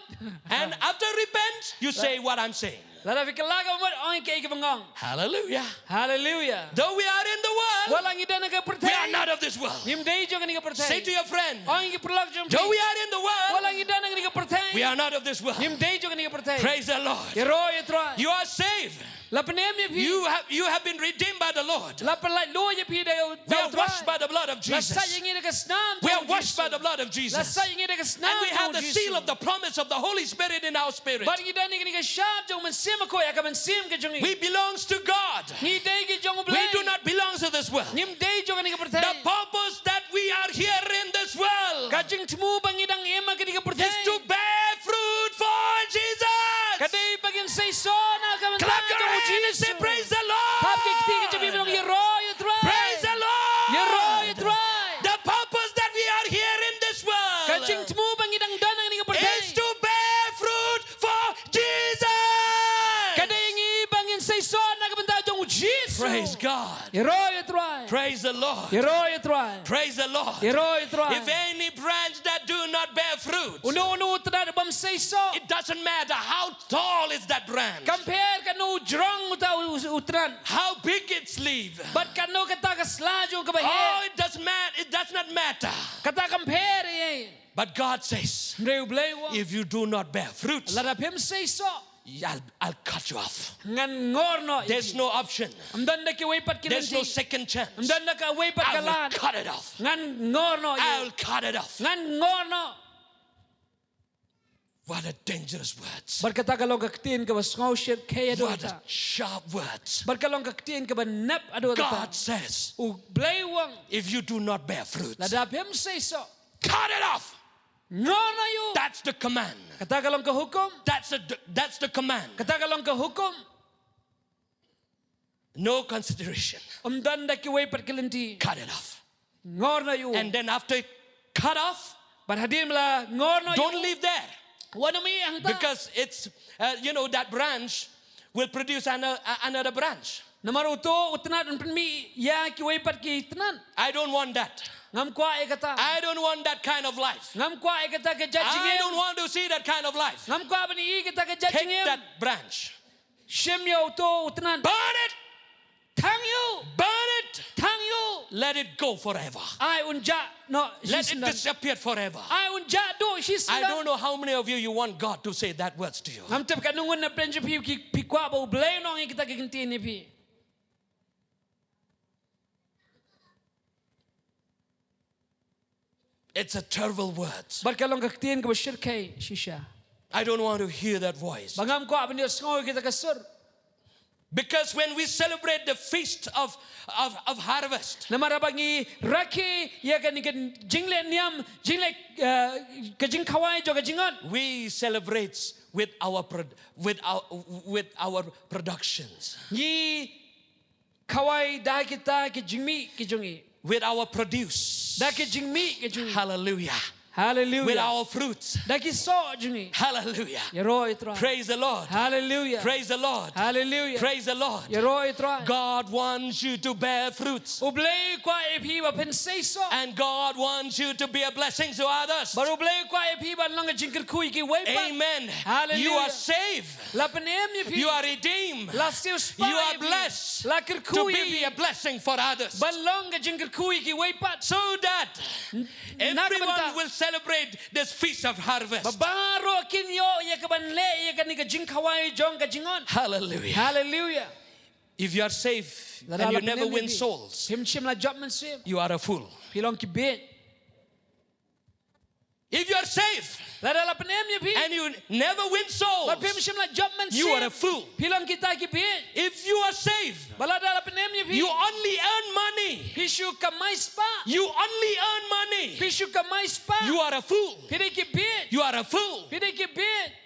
And after repent, you say what I'm saying. Lada phi kylla kaba mut, ong ïa kaei kaba nga ong. Hallelujah. Hallelujah. Though we are in the world, wat la ngi don ha ka pyrthei, we are not of this world. Ngim dei jong kane ka pyrthei. Say to your friend, ong ïa ki paralok jong phi, though we are in the world, wat la ngi don ha kane ka pyrthei, we are not of this world. Ngim dei jong kane ka pyrthei. Praise the Lord. Ïaroh ïa u Trai. You are saved. La pynim ïa phi. You have, you have been redeemed by the Lord. La pyllait luid ïa phi da u Trai. We are washed by the blood of Jesus. La sait ïa ngi da ka snam jong u Jisu. We are washed by the blood of Jesus. La sait ïa ngi da ka snam jong u Jisu. And we have the seal of the promise of the Holy Spirit in our spirit. Bad ngi don ïa kane ka shap jong u Mynsiem Bakhuid ha ka mynsiem ka jong ngi. We belongs to God. Ngi dei ki jong u Blei. We do not belong to this world. Ngim dei jong kane ka pyrthei. The purpose that we are here in this world, ka jingthmu ba ngi dang im ha kane ka pyrthei, is to bear fruit for Jesus. Ka dei ba ngin seisoh na ka bynta jong u Jisu. Clap your hands and say, "Praise the Lord." Thap ki kti ki jong phi ban ong, "Ïaroh ïa u Trai." Praise the Lord. Ïaroh ïa u Trai. The purpose that we are here in this world, ka jingthmu ba ngi dang don ha kane ka pyrthei, is to bear fruit for Jesus. Ka dei ngi ba ngin seisoh na ka bynta jong u Jisu. Praise God. Ïaroh ïa u Trai. Praise the Lord. Ïaroh ïa u Trai. Praise the Lord. Ïaroh ïa u Trai. If any branch that do not bear fruit, uno uno u tnat u bym seisoh, it doesn't matter how tall is that branch. Kam pher katno u jrong uta u, u tnat. How big its leaf. Bad katno kata ka sla jong kaba heh. Oh, it does mat-, it does not matter. Kata kam pher ei ei. But God says, hynrei u Blei u ong, if you do not bear fruit, lada phim seisoh, I'll, I'll cut you off. Ngan ngor noh ïa phi. There's no option. Ym don da kiwei pat ki lynti. There's no second chance. Ym don da kawei pat ka lad. I will cut it off. Ngan ngor noh ïa phi. I will cut it off. Ngan ngor noh. What a dangerous words. Bad kata ka long ka ktien kaba sngewsih khie haduh katta. What a sharp words. Bad ka long ka ktien kaba nep haduh katta. God says, u Blei u ong, if you do not bear fruit, lada phim seisoh, cut it off. Ngor noh ïa u. That's the command. Kata ka long ka hukum. That's the, that's the command. Kata ka long ka hukum. No consideration. Ym don da kiwei pat ki lynti. Cut it off. Ngor noh ïa u. And then after cut off, bad hadien ba la ngor noh ïa u, don't leave there. Wat nym ïeh hangta. Because it's, uh, you know, that branch will produce ano-, a-, another branch. Namar uto u tnat un pynmih ïa kiwei pat ki tnat. I don't want that. Ngam kwah ïa kata. I don't want that kind of life. Ngam kwah ïa kata ka jait jingim. I don't want to see that kind of life. Ngam kwah ban ïohi ïa kata ka jait jingim. Take that branch. Shim ïa uto u tnat. Burn it. Thang ïa u. Burn it. Thang ïa u. Let it go forever. Ai un jah noh shisyndon. Let it disappear forever. Ai un jah duh shisyndon. I don't know how many of you, you want God to say that words to you. Ngam tip katno ngut na pdeng jong phi ki, phi kwah ba u Blei un ong ïa kita ki ktien ïa phi. It's a terrible word. Bad ka long ka ktien kaba shyrkhei shisha. I don't want to hear that voice. Ba ngam kwah ban ïohsngew ïa kita ki sur. Because when we celebrate the feast of, of, of harvest, namar haba ngi rakhe ïa kane ka jingleh niam, jingleh, eh, ka jingkhawai jong ka jingot, we celebrate with our prod-, with our, with our productions. Ngi khawai da kita ki jingmih ki jong ngi. With our produce. Da ki jingmih ki jong ngi. Hallelujah. Hallelujah. With our fruits. Da ki soh jong ngi. Hallelujah. Ïaroh ïa u Trai. Praise the Lord. Hallelujah. Praise the Lord. Hallelujah. Praise the Lord. Ïaroh ïa u Trai. God wants you to bear fruits. U Blei u kwah ïa phi ba phin seisoh. And God wants you to be a blessing to others. Bad u Blei u kwah ïa phi ban long ka jingkyrkhu ïa kiwei pat. Amen. Hallelujah. You are saved. La pynim ïa phi. You are redeemed. La siewspah ïa phi. You are blessed. La kyrkhu ïa phi. To be a blessing for others. Ban long ka jingkyrkhu ïa kiwei pat. So that everyone will celebrate this feast of harvest. Ba baroh kin ïoh ïa kaban leh ïa kane ka jingkhawai jong ka jingot. Hallelujah. Hallelujah. If you are saved and you never win souls, phim shym la jop mynsiem, you are a fool. Phi long ki bieit. If you are saved, lada la pynim ïa phi, and you never win souls, bad phim shym la jop mynsiem, you are a fool. Phi long kita ki bieit. If you are saved, bad lada la pynim ïa phi, you only earn money, phi shu kamai spah. You only earn money, phi shu kamai spah. You are a fool. Phi dei ki bieit. You are a fool. Phi dei ki bieit.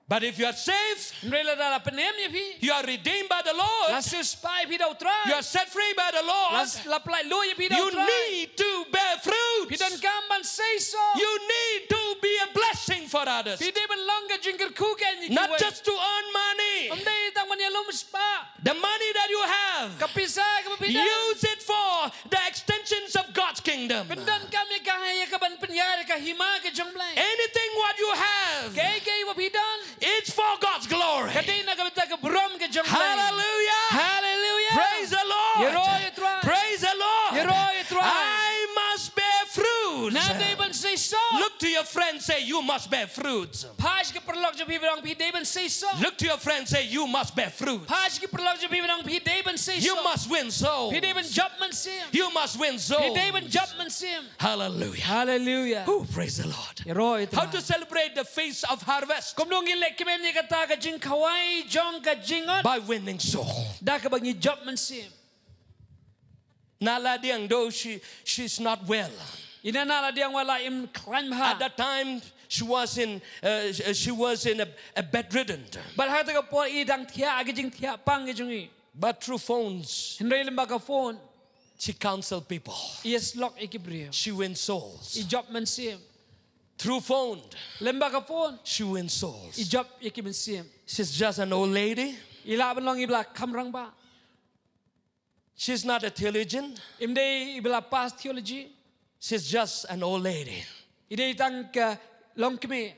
But if you are saved, hynrei lada la pynim ïa phi, you are redeemed by the Lord, la siewspah ïa phi da u Trai, you are set free by the Lord, la, la pyllait luid ïa phi da u Trai, you need to bear fruit. Phi donkam ban seisoh. You need to be a blessing for others. Phi dei ban long ka jingkyrkhu kein ïa kiwei. Not just to earn money. Ym dei tang ban ïalum spah. The money that you have, ka pisa kaba phi don, use it for the extensions of God's kingdom. kingdom. Pyndonkam ïa ka, ïa ka ban pynïar ïa ka hima ka jong U Blei. Anything what you have, kaei kaei ba phi don, it's for God's glory. Ka dei na ka bynta ka burom ka jong U Blei. Hallelujah. Hallelujah. Praise the Lord. Ïaroh ïa U Trai. Praise the Lord. Ïaroh ïa U Trai. I must bear fruit. Nga dei ban sei soh. Look to your friend, say, "You must bear fruit." Phai sha ki paralok jong phi, ba ong phi dei ban sei soh. Look to your friend, say, "You must bear fruit." Phai sha ki paralok jong phi, ba ong phi dei ban sei soh. You must win souls. Phi dei ban jop mynsiem. You must win souls. Phi dei ban jop mynsiem. Hallelujah. Hallelujah. Oh, praise the Lord. Ïaroh ïa U Trai. How to celebrate the feast of harvest? Kumno ngin leh kmen ïa kata ka jingkhawai jong ka jingot? By winning soul. Da kaba ngi jop mynsiem. Naladiang, though she, she's not well. Ïa Naladiang wat la im khlaiñ bha. At that time, she was in, uh, she was in a, a bedridden. Bad ha kata ka por i dang thiah, ha ka jingthiah pang ka jong i. But through phones, hynrei lyngba ka phone, she counsel people. I ïasyllok ïa ki briew. She wins souls. I jop mynsiem. Through phone, lyngba ka phone, she wins souls. I jop ïa ki mynsiem. She's just an old lady. I lah ban long iba la kham rangbah. She's not a theologian. Im dei iba la pass theology. She's just an old lady. I dei tang ka longkmie.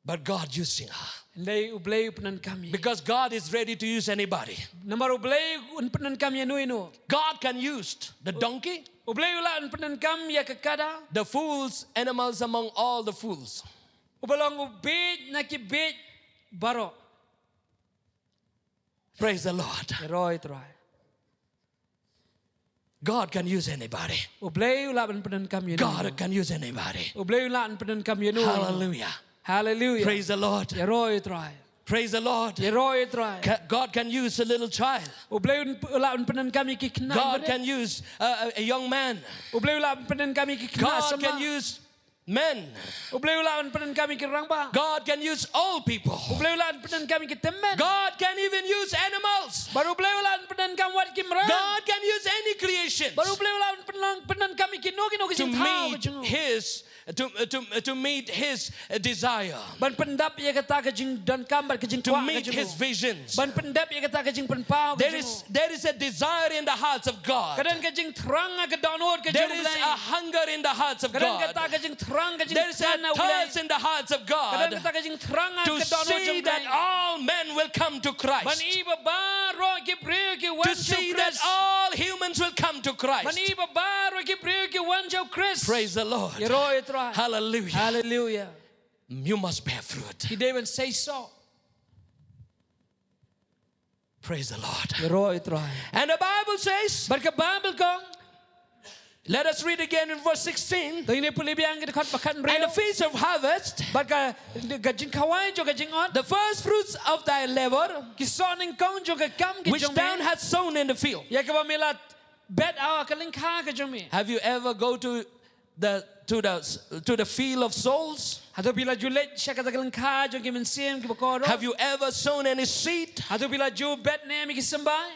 But God using her. Hynrei U Blei u pyndonkam ïa i. Because God is ready to use anybody. Namar U Blei un pyndonkam ïano ïano. God can use the donkey. U Blei u lah ban pyndonkam ïa ka kada. The fools, animals among all the fools. Uba long u bieit na ki bieit baroh. Praise the Lord. Ïaroh ïa U Trai. God can use anybody. U Blei u lah ban pyndonkam ïano. God can use anybody. U Blei u lah ban pyndonkam ïano. Hallelujah. Hallelujah. Praise the Lord. Ïaroh ïa U Trai. Praise the Lord. Ïaroh ïa U Trai. Ca-, God can use a little child. U Blei u lah ban pyndonkam ïa ki khynnah. God can use a, a, a young man. U Blei u lah ban pyndonkam ïa ki khynnah samla. God can use men. U Blei u lah ban pyndonkam ïa ki rangbah. God can use all people. U Blei u lah ban pyndonkam ïa ki tymmen. God can even use animals. Bad U Blei u lah ban pyndonkam wat ki mrad. God can use any creation. Bad U Blei u lah ban pynlong, pyndonkam ïa kino kino ki jingthaw ka jong u. To meet his, to, to, to meet his, uh, desire. Ban pyndep ïa kata ka jingdonkam bad ka jingkwah ka jong u. To meet his visions. Ban pyndep ïa kata ka jingpynpaw ka jong u. There is, there is a desire in the hearts of God. Ka don ka jingthrang ha ka dohnud ka jong U Blei. There is a hunger in the hearts of God. Ka don kata ka jingthrang, ka jingkren ha U Blei. There is a thirst in the hearts of God. Ka don kata ka jingthrang ha ka dohnud jong U Blei. To see that all men will come to Christ. Ban ïohi ba baroh ki briew ki wan sha U Khrist. To see that all humans will come to Christ. Ban ïohi ba baroh ki briew ki wan sha U Khrist. Praise the Lord. Ïaroh ïa U Trai. Hallelujah. Hallelujah. You must bear fruit. Phi dei ban seisoh. Praise the Lord. Ïaroh ïa U Trai. And the Bible says, bad ka Baibl ka ong, let us read again in verse sixteen. To ngin pule biang ki dkhot ba khathynriew. And the feast of harvest, bad ka, ka jingkhawai jong ka jingot. The first fruits of thy labour, ki soh nyngkong jong ka kam ka jong me, which thou hast sown in the field. Ïa kaba me la bet ha ka lyngkha ka jong me. Have you ever go to the, to the, to the field of souls? Hato phi la ju leit sha kata ka lyngkha jong ki mynsiem kiba kordor? Have you ever sown any seed? Hato phi la ju bet ne em ïa ki symbai?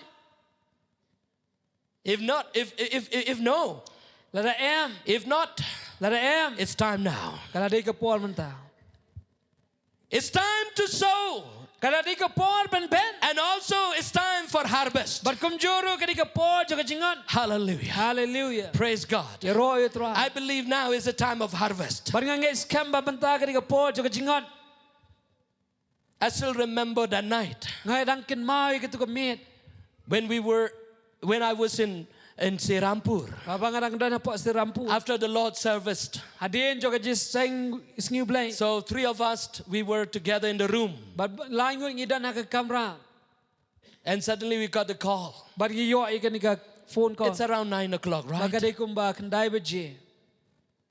If not, if, if, if, if no, lada em, if not, lada em, it's time now. Ka la dei ka por mynta. It's time to sow. Ka la dei ka por ban bet. And also it's time for harvest. Bad kumjuh ruh ka dei ka por jong ka jingot. Hallelujah. Hallelujah. Praise God. Ïaroh ïa U Trai. I believe now is a time of harvest. Bad nga ngeit skhem ba mynta ka dei ka por jong ka jingot. I still remember that night. Nga dang kynmaw ïa katu ka miet. When we were, when I was in, in Serampore. Haba nga dang don hapoh Serampore. After the Lord's service. Hadien jong ka jingïaseng sngi U Blei. So three of us, we were together in the room. Bad lai ngut ngi don ha ka kamra. And suddenly we got the call. Bad ngi ïoh ïa kane ka phone call. It's around nine o'clock, right? Bad ka dei kumba khyndai baje.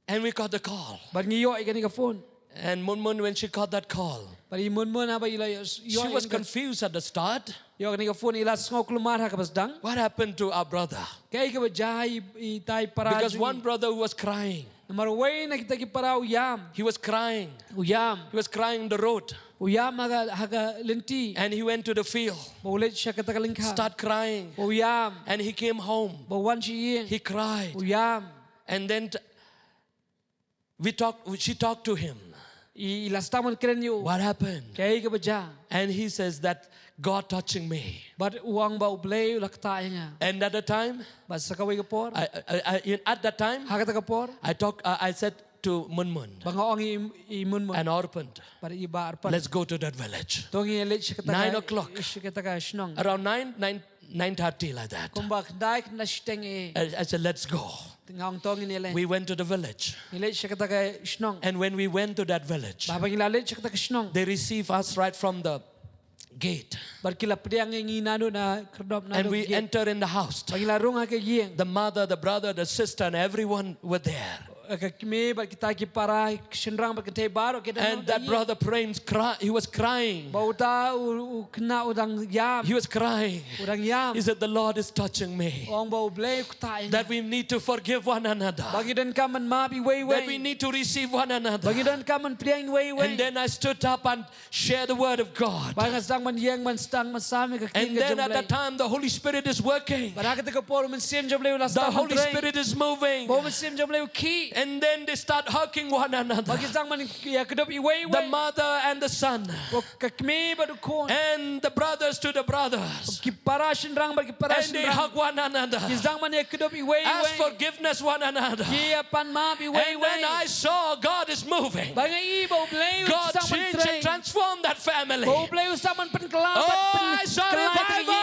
And we got the call. Bad ngi ïoh ïa kane ka phone. And Munmun, when she got that call, bad i Munmun haba i la ïoh, she was confused at the start. Ïoh kane ka phone, i la sngewkulmar ha kaba sdang. What happened to our brother? Kaei kaba jia ha i, i tai para jong ngi. Because one brother who was crying. Namar uwei na kita ki para u ïam. He was crying. U ïam. He was crying on the road. U ïam ha ka, ha ka lynti. And he went to the field. Bad u leit sha kata ka lyngkha. Start crying. Bad u ïam. And he came home. Bad u wan sha ïing. He cried. U ïam. And then t-, we talked, she talked to him. I, i la sdang ban kren ïa u. What happened? Kaei kaba jia? And he says that God touching me. Bad u ong ba U Blei u la ktah ïa nga. And at the time, Bad sa kawei ka por, I, I, I, in, at that time, ha kata ka por, I talk, uh, I said to Munmun, ba nga ong ïa i, i Munmun, an orphan, bad i Bah Arpan, "Let's go to that village." To ngin leit sha kata ka, nine o'clock, sha kata ka shnong. Around nine, nine, nine thirty like that. Kumba khyndai, khyndai shiteng eh. I, I said, "Let's go." Nga ong to ngin leit. We went to the village. Ngin leit sha kata ka shnong. And when we went to that village, Bad haba ngi la leit sha kata ka shnong, they receive us right from the gate. Bad ki la pdiang ïa ngi naduh na khyrdop, naduh gate. And we enter in the house. Bad ngi la rung ha ka ïing. The mother, the brother, the sister, and everyone were there. Eh, ka kmie bad kita ki para, ki shynrang bad ki kynthei baroh ki dang long ha ka ïing. And that brother Prem cry, he was crying. Bad uta u, u khynnah u dang ïam. He was crying. U dang ïam. He said, "The Lord is touching me." U ong ba U Blei u ktah ïa nga. That we need to forgive one another. Ba ngi donkam ban map iwei iwei. That we need to receive one another. Ba ngi donkam ban pdiang iwei iwei. And then I stood up and share the word of God. Bad nga sdang ban ïeng, ban sdang ban sam ïa ka ktien ka jong U Blei. And then at that time, the Holy Spirit is working. Bad ha kata ka por U Mynsiem jong U Blei u la sdang ban trei. The Holy Spirit is moving. Bad U Mynsiem jong U Blei u khih. And then they start hugging one another. Bad ki sdang ban ïakdup iwei iwei. The mother and the son. Bad ka kmie bad u khun. And the brothers to the brothers. Ki para shynrang bad ki para shynrang. And they hug one another. Ki sdang ban ïakdup iwei iwei. Ask forgiveness one another. Ki ïa pan map iwei iwei. And then I saw God is moving. Bad nga i ba U Blei u sdang ban trei. God change and transform that family. Ba U Blei u sdang ban pynkylla, ban pynkylla ïa ka ïing. Oh, I saw revival.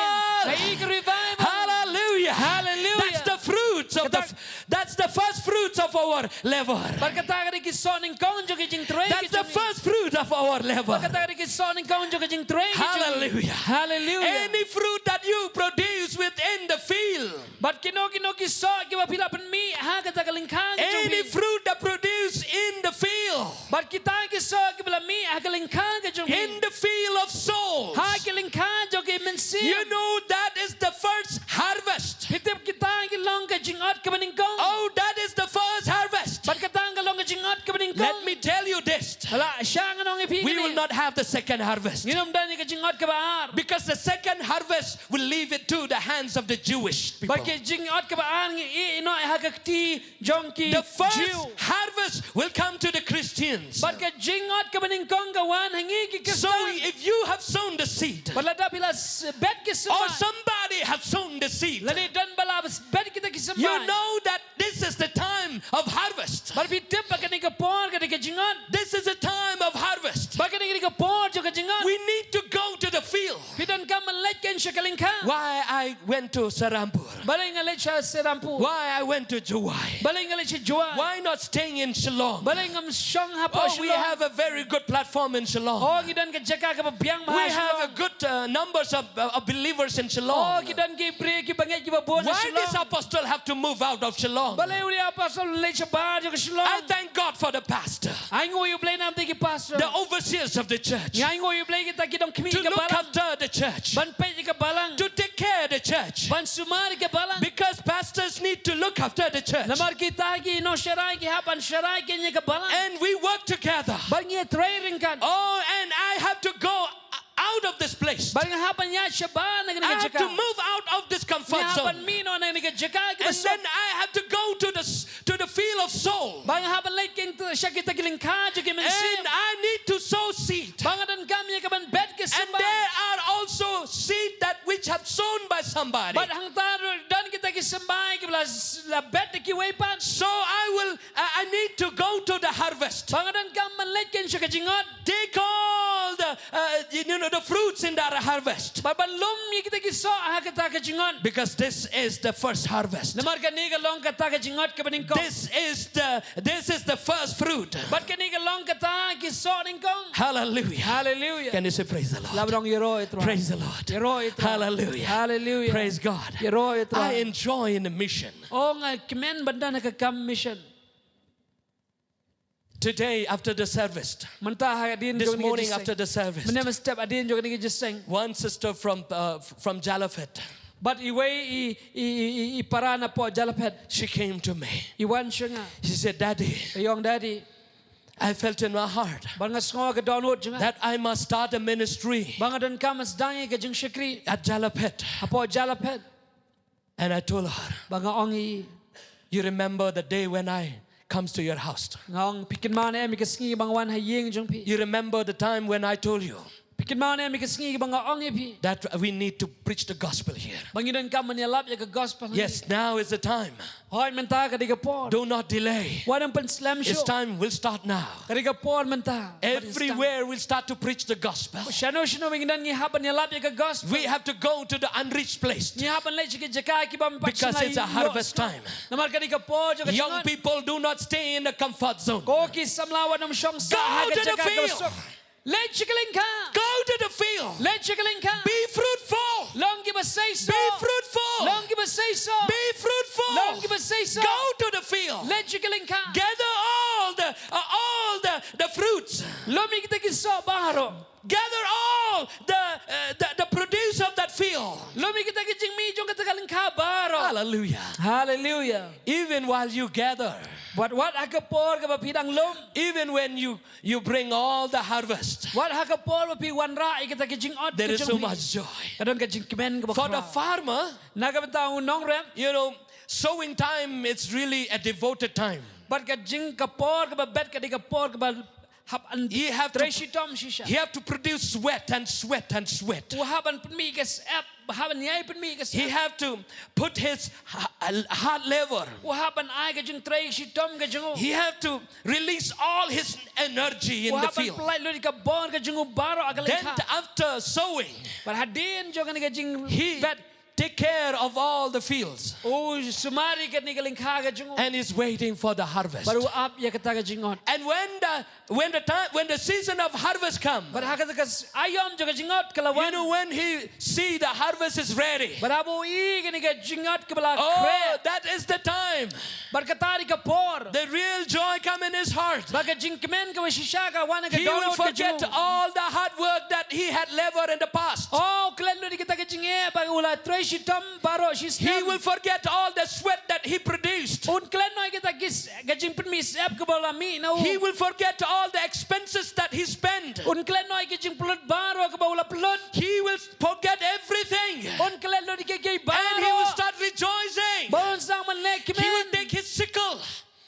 Nga i ka revival. Hallelujah. Hallelujah. That's the fruits of the, that's the first fruits of our labor. Bad kata ka dei ki soh nyngkong jong ka jingtrei ka jong ngi. That's the first fruit of our labor. Bad kata ka dei ki soh nyngkong jong ka jingtrei ka jong ngi. Hallelujah. Hallelujah. Any fruit that you produce within the field. Bad kino kino ki soh kiba phi la pynmih ha kata ka lyngkha ka jong phi. Any fruit that produce in the field. Bad kita ki soh kiba la mih ha ka lyngkha ka jong phi. In the field of souls. Ha ka lyngkha jong ki mynsiem. You know that is the first harvest. Phi tip kita ki long ka jingot kaba nyngkong. Oh, that is the first harvest. Bad kata ka long ka jingot kaba nyngkong. Let me tell you this. Bad la shah ngan ong ïa phi kane. We will not have the second harvest. Ngin ym don ïa ka jingot kaba ar. Because the second harvest will leave it to the hands of the Jewish people. Bad ka jingot kaba ar ngi ïeh noh ha ka kti jong ki Jew. The first harvest will come to the Christians. Bad ka jingot kaba nyngkong ka wan ha ngi ki Khristan. So if you have sown the seed, bad lada phi la s-, bet ki symbai, or somebody have sown the seed, lane don ba la bet kita ki symbai, you know that this is the time of harvest. Bad phi tip ba kane ka por ka dei ka jingot. This is a time of harvest. Bad kane ka dei ka por jong ka jingot. We need to go to the field. Phi donkam ban leit kein sha ka lyngkha. Why I went to Serampore? Balei nga leit sha Serampore? Why I went to Jowai? Balei nga leit sha Jowai? Why not staying in Shillong? Balei ngam shong hapoh Shillong? Oh, we have a very good platform in Shillong. Oh, ngi don ka jaka kaba biang bha ha Shillong. We have a good, uh, numbers of, uh, of believers in Shillong. Oh, ngi don ki briew kiba ngeit kiba bun ha Shillong. Why this apostle have to move out of Shillong? Balei u apostol u leit shabar jong ka Shillong? I thank God for the pastor. Ai nguh ïa U Blei namar ki pastor. The overseers of the church. Ai nguh ïa U Blei kita ki dong khmih ïa ka balang. To look after the church. Ban peit ïa ka balang. To take care of the church. Ban sumar ïa ka balang. Because pastors need to look after the church. Namar kita ki nongshakri ki hap ban shakri ïa ka balang. And we work together. Bad ngi trei ryngkat. Oh, and I have to go out of this place. Bad nga hap ban ïaid shabar na kane ka jaka. I have to move out of this comfort zone. Nga hap ban mih noh na kane ka jaka kaba suk. And then I have to go to the s-, to the field of soul. Bad nga hap ban leit kein sha kita ki lyngkha jong ki mynsiem. And I need to sow seed. Bad nga donkam ïa ka ban bet ki symbai. And there are also seed that which have sown by somebody. Bad hangta ruh don kita ki symbai kiba la s-, la bet da kiwei pat. So I will, I, I need to go to the harvest. Bad nga donkam ban leit kein sha ka jingot. Take all the, uh, you know, the fruits in that harvest. Bad ban lum ïa kita ki soh ha kata ka jingot. Because this is the first harvest. Namar kane ka long kata ka jingot kaba nyngkong. This is the, this is the first fruit. Bad kane ka long kata ki soh nyngkong. Hallelujah. Hallelujah. Can you say, "Praise the Lord"? Lah ba ong, "Ïaroh ïa U Trai." Praise the Lord. Ïaroh ïa U Trai. Hallelujah. Hallelujah. Praise God. Ïaroh ïa U Trai. I enjoy in the mission. Oh, nga kmen ban don ha ka kam mission. Today, after the service, mynta hadien jong kane ka jingïaseng, this morning after the service, mynne mynstep hadien jong kane ka jingïaseng, one sister from, uh, from Jalaphet, bad iwei i, i, i, i, i para napoh Jalaphet, she came to me. I wan sha nga. She said, "Daddy," i ong, "Daddy, I felt in my heart, bad nga sngew ha ka dohnud jong nga, that I must start a ministry, bad nga donkam ban sdang ïa ka jingshakri, at Jalaphet, hapoh Jalaphet." And I told her, bad nga ong ïa i, "You remember the day when I comes to your house. Nga ong, phi kynmaw ne em ïa ka sngi ba nga wan ha ïing jong phi? You remember the time when I told you Phi kynmaw ne em ïa ka sngi ba nga ong ïa phi that we need to preach the gospel here? Ba ngi donkam ban ïalap ïa ka gospel hangne. Yes, now is the time. Hooid, mynta ka dei ka por. Do not delay. Wat nym pynslem shuh. It's time. We'll start now. Ka dei ka por mynta. Everywhere we'll start to preach the gospel. Shano shano ba ngi don, ngi hap ban ïalap ïa ka gospel. We have to go to the unreached place. Ngi hap ban leit sha ki jaka kiba ym pat shym la ïoh shuh. Because it's a harvest time. Namar ka dei ka por jong ka jingngeit. Young people, do not stay in the comfort zone. Ko ki samla, wat nym shong sah ha ka jaka kaba suk. Go to the field. Leit sha ka lyngkha. Go to the field. Leit sha ka lyngkha. Be fruitful. Long kiba seisoh. Be fruitful. Long kiba seisoh. Be fruitful. Long kiba seisoh. Go to the field. Leit sha ka lyngkha. Gather all the, uh, all the, the fruits. Lum ïa kita ki soh baroh. Gather all the, uh, the, the produce of that field. Lum ïa kita ki jingmih jong kata ka lyngkha baroh. Hallelujah. Hallelujah. Even while you gather, wat, wat ha ka por kaba phi dang lum, even when you, you bring all the harvest, wat ha ka por ba phi wanrah ïa kita ki jingot ka jong phi, there is so much joy. Ka don ka jingkmen kaba khraw. For the farmer, na ka bynta u nongrep, you know, sowing time, it's really a devoted time. Bad ka jing, ka por kaba bet ka dei ka por kaba hap ban trei shitom shisha. He have to, he have to produce sweat and sweat and sweat. U hap ban pynmih ka syep, hap ban ïai pynmih ka syep. He have to put his ha-, hard labor. U hap ban ai ka jingtrei shitom ka jong u. He have to release all his energy in the field. U hap ban pyllait lut ïa ka bor ka jong u baroh ha ka lyngkha. Then after sowing, bad hadien jong kane ka jingbet, he take care of all the fields. U sumar ïa kane ka lyngkha ka jong u. And is waiting for the harvest. Bad u ap ïa kata ka jingot. And when the, when the time, when the season of harvest come, bad ha kata ka s-, aïom jong ka jingot ka la wan. You know, when he see the harvest is ready. Bad haba u i kane ka jingot kaba la khreh. Oh, that is the time. Bad kata dei ka por. The real joy come in his heart. Ba ka jingkmen kaba shisha ka wan ha ka dohnud ka jong u. He will forget all the hard work that he had labored in the past. Oh, u klet lut ïa kita ki jingeh ba u la trei shitom baroh shisnem. He will forget all the sweat that he produced. Un klet noh ïa kita ki s-, ka jingpynmih syep kaba u la mih na u. He will forget all the expenses that he spent. Un klet noh ïa ki jingpynlut baroh kaba u la pynlut. He will forget everything. Un klet lut ïa kiei kiei baroh. And he will start rejoicing. Bad un sdang ban leh kmen. He will take his sickle.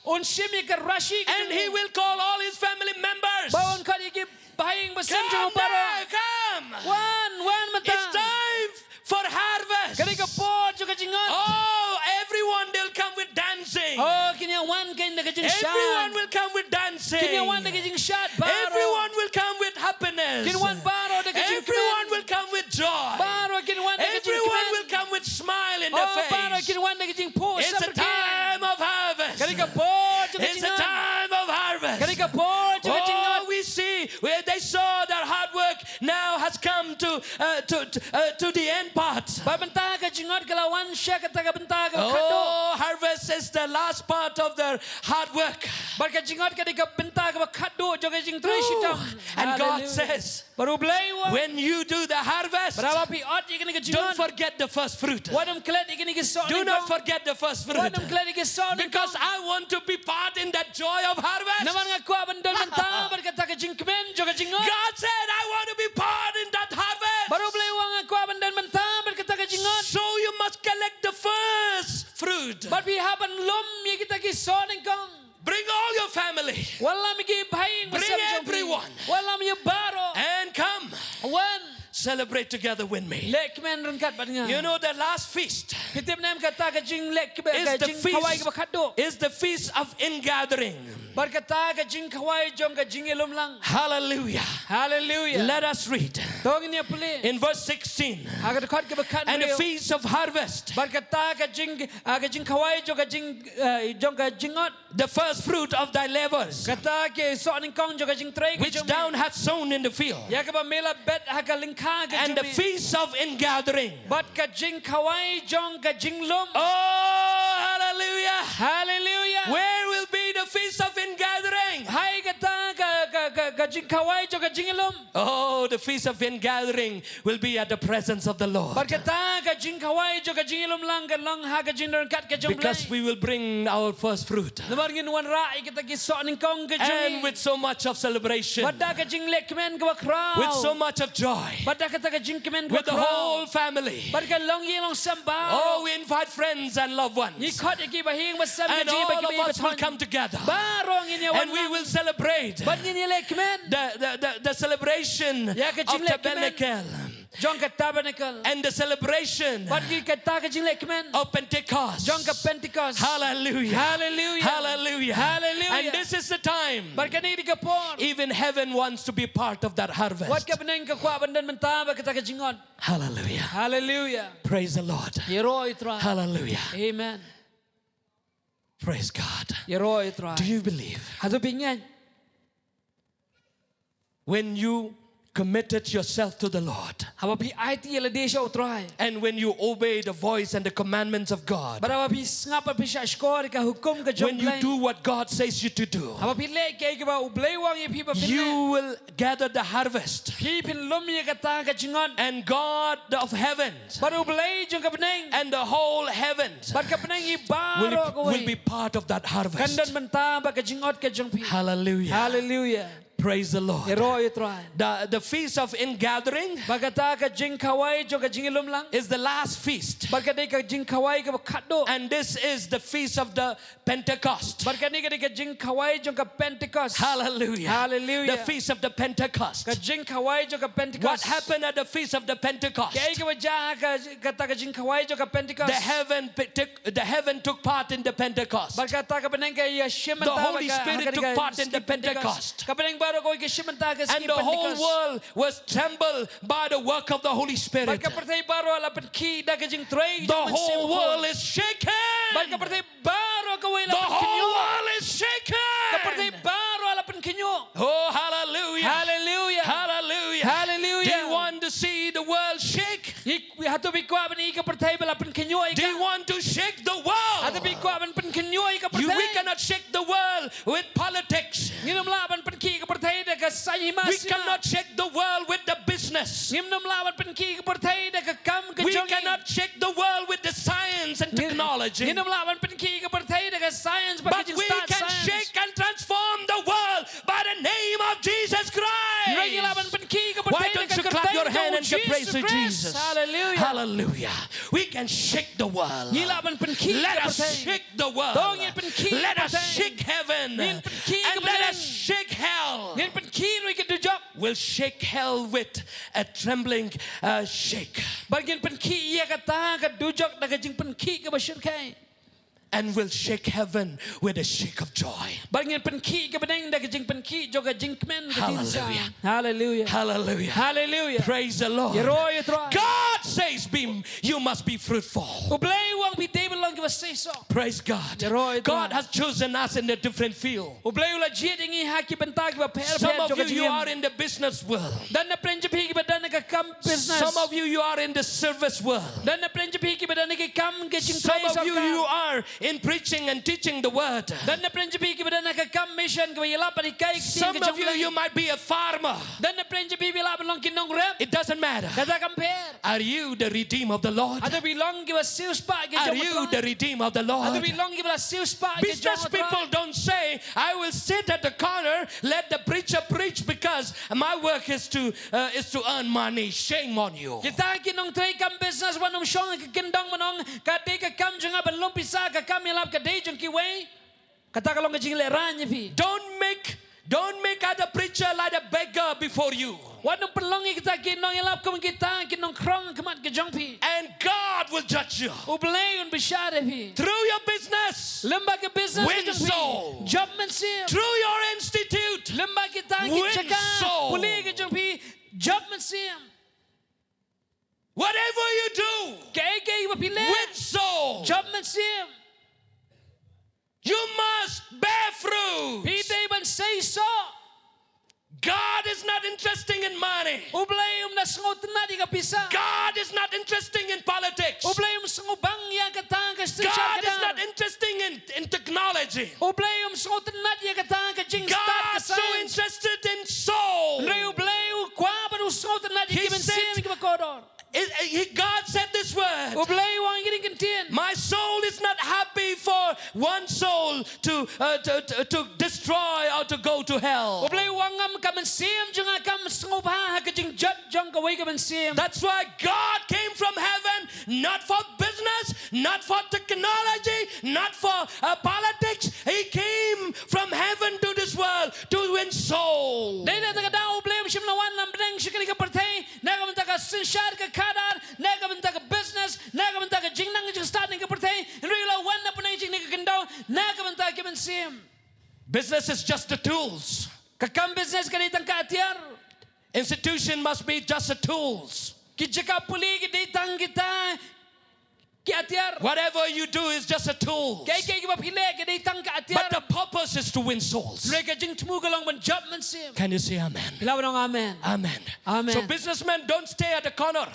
Un shim ïa ka rashi ka jong u. And he will call all his family members. Bad un khot ïa ki bahaïing bahasem jong u baroh. Come now, come. Wan, wan mynta. It's time for harvest. Ka dei ka por jong ka jingot. Oh, everyone, they'll come with dancing. Oh, kin ïa wan kein da ka jingshad. Everyone will come with dancing. Kin ïa wan da ka jingshad baroh. Everyone will come with happiness. Kin wan baroh da ka jingkmen. Everyone will come with joy. Baroh kin wan da ka jingkmen. Everyone will come with smile in the face. Oh, baroh kin wan da ka jingphuh saprdiang. It's a time of harvest. Ka dei ka por jong ka jingot. It's a time of harvest. Ka dei ka por jong ka jingot. Oh, we see where they saw their hard work now has come to, uh, to, to, uh, to the end part. Bad mynta ka jingot ka la wan sha kata ka bynta kaba khatduh. Oh, harvest is the last part of their hard work. Bad ka jingot ka dei ka bynta kaba khatduh jong ka jingtrei shitom. Ooh, and God says, Hallelujah. Bad U Blei u ong, when you do the harvest, bad haba phi ot ïa kane ka jingot, don't forget the first fruit. Wat nym klet ïa kine ki soh nyngkong. Do not forget the first fruit. Wat nym klet ïa ki soh nyngkong. Because I want to be part in that joy of harvest. Namar nga kwah ban don bynta bad kata ka jingkmen jong ka jingot. God said, "I want to be part in that harvest." Bad U Blei u ong, nga kwah ban don bynta bad kata ka jingot. So you must collect the first fruit. Bad phi hap ban lum ïa kita ki soh nyngkong. Bring all your family. Wallam ïa ki bahaïing bahasem jong phi. Bring everyone. Wallam ïa baroh. And come. Wan. Celebrate together with me. Leh kmen ryngkat bad nga. You know the last feast. Phi tip ne em kata ka jingleh kmen, ka jingkhawai kaba khatduh is the feast of ingathering. Bad kata ka jingkhawai jong ka jingïalumlang. Hallelujah. Hallelujah. Let us read. To ngin ïa pule. In verse sixteen. Ha ka dkhot kaba khathynriew. And the feast of harvest. Bad kata ka jing, ah, ka jingkhawai jong ka jing, ah, jong ka jingot. The first fruit of thy labors, kata ki soh nyngkong jong ka jingtrei ka jong me, which thou hast sown in the field, ïa kaba me la bet ha ka lyngkha ka jong me. And the feast of ingathering. Bad ka jingkhawai jong ka jinglum. Oh, hallelujah. Hallelujah. Where will be the feast of ingathering? Hai kata ka, ka, ka, ka jingkhawai jong ka jingïalum. Oh, the feast of ingathering will be at the presence of the Lord. Bad kata ka jingkhawai jong ka jingïalum lang kan long ha ka jingdon ryngkat ka jong Blei. Because we will bring our first fruit. Namar ngin wanrah ïa kita ki soh nyngkong ka jong ngi. And with so much of celebration. Bad da ka jinglehkmen kaba khraw. With so much of joy. Bad da kata ka jingkmen kaba khraw. With the whole family. Bad ka longïing longsem baroh. Oh, we invite friends and loved ones. Ngi khot ïa ki bahaïing bahasem, ngi khot ïa ki bahaïing bahasem. And all of us will come together. Baroh ngin ïa wan lang. And we will celebrate. Bad ngin ïa lehkmen. The, the, the, the celebration of tabernacle. Ïa ka jinglehkmen jong ka tabernacle. And the celebration. Bad ïa kata ka jinglehkmen. Of Pentecost. Jong ka Pentecost. Hallelujah. Hallelujah. Hallelujah. Hallelujah. And this is the time. Bad kane ka dei ka por. Even heaven wants to be part of that harvest. Wat ka bneng ka kwah ban don bynta bad kata ka jingot. Hallelujah. Hallelujah. Praise the Lord. Ïaroh ïa u Trai. Hallelujah. Amen. Praise God. Ïaroh ïa u Trai. Do you believe? Hato phi ngeit? When you committed yourself to the Lord, haba phi aiti ïa lade sha u Trai. And when you obey the voice and the commandments of God, bad haba phi sngap bad phi shahshkor ïa ka hukum ka jong u Blei. When you do what God says you to do, haba phi leh kaei kaba u Blei u ong ïa phi ba phin leh, you will gather the harvest. Phi phin lum ïa kata ka jingot. And God of heaven, bad u Blei jong ka bneng, and the whole heavens, bad ka bneng hi baroh kawei, will be, will be part of that harvest. Kan don bynta bad ka jingot ka jong phi. Hallelujah. Hallelujah. Praise the Lord. Ïaroh ïa u Trai. The, the feast of ingathering, bad kata ka jingkhawai jong ka jingïalum lang, is the last feast. Bad ka dei ka jingkhawai kaba khatduh. And this is the feast of the Pentecost. Bad kane ka dei ka jingkhawai jong ka Pentecost. Hallelujah. Hallelujah. The feast of the Pentecost. Ka jingkhawai jong ka Pentecost. What happened at the feast of the Pentecost? Kaei kaba jia ha ka, kata ka jingkhawai jong ka Pentecost? The heaven pe-, took, the heaven took part in the Pentecost. Bad kata ka bneng ka ïashim bynta bad ka, ha ka dei ka Pentecost. The Holy Spirit took part in the Pentecost. Ka bneng baroh kawei ka shim bynta ha ka sngi Pentecost. And the whole world was trembled by the work of the Holy Spirit. Bad ka pyrthei baroh la pynkhih da ka jingtrei jong u Mynsiem Bakhuid. The whole world is shaken. Bad ka pyrthei baroh kawei la pynkhynñiuh. The whole world is shaken. Ka pyrthei baroh la pynkhynñiuh. Oh, hallelujah. Hallelujah. Hallelujah. Hallelujah. Do you want to see the world shake? Ngi, hato phi kwah ban i ka pyrthei ba la pynkhynñiuh ïa ka? Do you want to shake the world? Hato phi kwah ban pynkhynñiuh ïa ka pyrthei? You, we cannot shake the world with politics. Ngim lah ban pynkhih ka pyrthei da ka saiñ hima sima. We cannot shake the world with the business. Ngim lah ban pynkhih ka pyrthei da ka kam ka jong ngi. We cannot shake the world with the science and technology. Ngim lah ban pynkhih ka pyrthei da ka science bad ka jingstad science. But we can shake and transform the world by the name of Jesus Christ. Ngi lah ban pynkhih ka pyrthei da ka kyrteng jong u Jisu Khrist. Why don't you clap your hand and give praise to Jesus? Hallelujah. Hallelujah. We can shake the world. Ngi lah ban pynkhih ka pyrthei. Let us shake the world. To ngin pynkhih ka pyrthei. Let us shake heaven. Ngin pynkhih ka bneng. And let us shake hell. Ngin pynkhih ruh ïa ka dujok. We'll shake hell with a trembling, uh, shake. Bad ngin pynkhih ïa kata ka dujok da ka jingpynkhih kaba shyrkhei. And we'll shake heaven with a shake of joy. Bad ngin pynkhih ka bneng da ka jingpynkhih jong ka jingkmen ka jingshisha. Hallelujah. Hallelujah. Hallelujah. Hallelujah. Praise the Lord. Ïaroh ïa u Trai. God says, "Be, you must be fruitful." U Blei u ong phi dei ban long kiba seisoh. Praise God. Ïaroh ïa u Trai. God has chosen us in a different field. U Blei u la jied ïa ngi ha ki bynta kiba pher pher jong ka jingim. Some of you, you are in the business world. Don napdeng jong phi kiba don ha ka kam business. Some of you, you are in the service world. Don napdeng jong phi kiba don ha ka kam ka jingtrei sorkar. Some of you, you are in preaching and teaching the word. Don napdeng jong phi kiba don ha ka kam mission kaba ïalap bad hikai ktien ka jong U Blei. Some of you, you might be a farmer. Don napdeng jong phi ba lah ban long ki nongrep. It doesn't matter. Kata kam pher. Are you the redeemed of the Lord? Hato phi long kiba siewspah ki jong U Trai? Are you the redeemed of the Lord? Hato phi long kiba la siewspah ki jong U Trai? Business people don't say, "I will sit at the corner, let the preacher preach, because my work is to, uh, is to earn money." Shame on you. Kita ki nongtrei kam business wat nym shong ha ka kyndong ban ong, ka dei ka kam jong nga ban lum pisa, ka kam ïalap ka dei jong kiwei. Kata ka long ka jinglehraiñ ïa phi. Don't make, don't make other preacher like a beggar before you. Wat nym pynlong ïa kita ki nongïalap kum kita ki nongkhrong ha khmat ka jong phi. And God will judge you. U Blei un bishar ïa phi. Through your business, lem bad ka business ka jong phi, win souls. Jop mynsiem. Through your institute, lem bad kita ki jaka pule ka jong phi, jop mynsiem. Whatever you do, kaei kaei ba phi leh, win souls. Jop mynsiem. You must bear fruit. Phi dei ban seisoh. God is not interested in money. U Blei um da sngewtynnad ïa ka pisa. God is not interested in politics. U Blei um sngewbang ïa kata ka shisha. God is not interested in, in technology. U Blei um sngewtynnad ïa kata ka jingstad ka science. God so interested in souls. He ki mynsiem said, kiba kordor. He, he, God said this word. U Blei u ong kine ki kyntien. My soul is not happy for one soul to, uh, to, to, to destroy or to go to hell. U Blei u ong ngam, ka mynsiem jong nga kam sngewbha ha ka jingjot jong kawei ka mynsiem. That's why God came from heaven, not for business, not for technology, not for, uh, politics. He came from heaven to this world to win soul. Dei na kata ka daw U Blei um shym la wan na bneng sha kane ka pyrthei na ka bynta ka synshar ka khadar, na ka bynta ka business, na ka bynta ka jingnang jingstad na ka pyrthei. Hynrei u la wan na bneng sha kane ka khyndew na ka bynta ki mynsiem. Business is just the tools. Ka kam business ka dei tang ka atiar. Institution must be just the tools. Ki jaka pule ki dei tang kita ki atiar. Whatever you do is just a tool. Kaei kaei kaba phi leh ki dei tang ka atiar. But the purpose is to win souls. Hynrei ka jingthmu ka long ban jop mynsiem. Can you say amen? Phi lah ban ong amen. Amen. Amen. So businessmen, don't stay at the corner.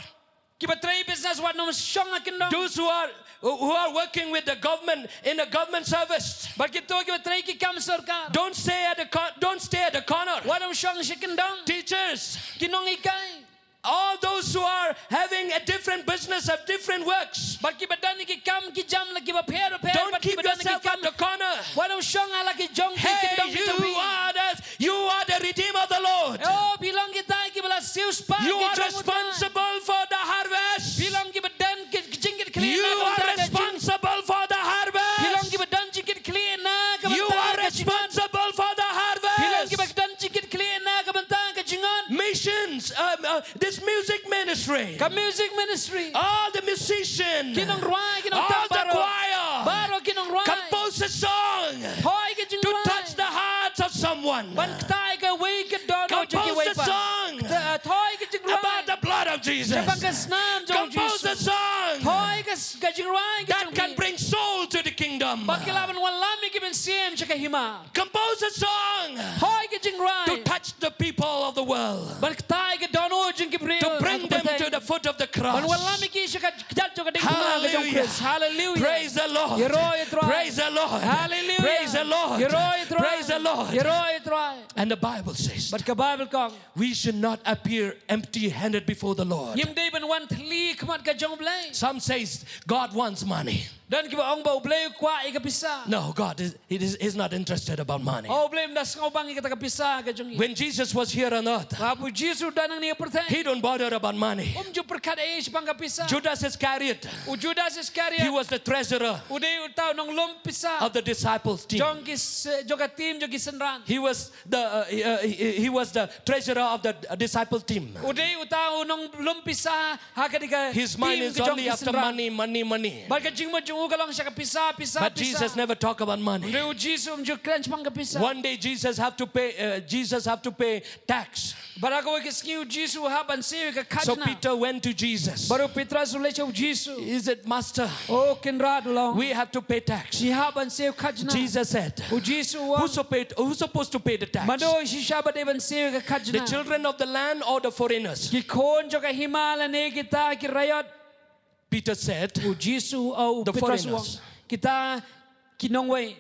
Kiba trei business wat nym shong ha kyndong. Those who are, who are working with the government in a government service, bad kito kiba trei ki kam sorkar, don't stay at the cor-, don't stay at the corner. Wat nym shong sha kyndong. Teachers, ki nonghikai, all those who are having a different business, have different works, bad kiba don ki kam ki jam la kiba pher pher, don't keep yourself at the corner. Wat nym shong ha la ki jong ki kyndong ki tyrpi. Hey, you are the You are the redeemed of the Lord. Oh, phi long kita kiba la siewspah. You are responsible for the harvest. Phi long kiba don ki jingkitkhlieh na ka bynta ka jing. You are responsible for the harvest. Phi long kiba don jingkitkhlieh na ka bynta ka jing. You are responsible for the harvest. Phi long kiba don jingkitkhlieh na ka bynta ka jingngeit. Missions, um, uh, this music ministry. Ka music ministry. All the musicians. Ki nongrwai, ki nongtap baroh. All the choir. Baroh ki nongrwai. Compose a song. Thoi ka jingrwai. To touch the hearts of someone. Ban ktai kawei ka dohnud jong kiwei pat. Compose a song. Kta-, thoi ka jingrwai. About the blood of Jesus. Shaphang ka snam jong U Jisu. Compose a song. Thoi ka s-, ka jingrwai ka jong phi. That can bring soul to the kingdom. Ba ka lah ban wallam ïa ki mynsiem sha ka hima. Compose a song. Thoi ka jingrwai. To touch the people of the world. Ban ktai ka dohnud jong ki briew. To bring them to the foot of the cross. Ban wallam ïa ki sha ka kjat jong ka diengphna ka jong U Khrist. Hallelujah. Hallelujah. Praise the Lord. Ïaroh ïa U Trai. Praise the Lord. Hallelujah. Praise the Lord. Ïaroh ïa U Trai. Praise the Lord. Ïaroh ïa U Trai. And the Bible says, but ka Bible ka ong, we should not appear empty-handed before the Lord. Ngim dei ban wan thylli khmat ka jong U Blei. Some says God wants money. Don kiba ong ba U Blei u kwah ïa ka pisa. No, God is, he is, he's not interested about money. Oh, U Blei um da sngewbang ïa kata ka pisa ka jong ngi. When Jesus was here on earth, haba U Jisu u don hangne ha pyrthei, he don't bother about money. Um ju pyrkhat ei ei shaphang ka pisa. Judas Iscariot, u Judas Iscariot, he was the treasurer, u dei uta u nonglum pisa, of the disciples team. Jong ki s-, jong ka team jong ki synran. He was the, uh, he, uh, he, he was the treasurer of the, uh, disciple team. U dei uta u nonglum pisa ha kane ka team ka jong ki synran. His mind is only after money, money, money. Bad ka jingmut jong u ka long sha ka pisa, pisa, pisa. But Jesus never talk about money. Hynrei U Jisu um ju kren shaphang ka pisa. One day Jesus have to pay, uh, Jesus have to pay tax. Bad ha kawei ka sngi U Jisu u hap ban siew ïa ka khajna. So Peter went to Jesus. Bad u Petros u leit sha U Jisu. He said, Master, O Kynrad, u la ong, we have to pay tax. Ngi hap ban siew khajna. Jesus said, U Jisu u ong, who supposed, who supposed to pay the tax? Mano shisha ba dei ban siew ïa ka khajna? The children of the land or the foreigners? Ki khun jong ka hima lane kita ki raiot? Peter said, U Jisu, uh, u Petros u ong, the foreigners. Kita ki nongwei.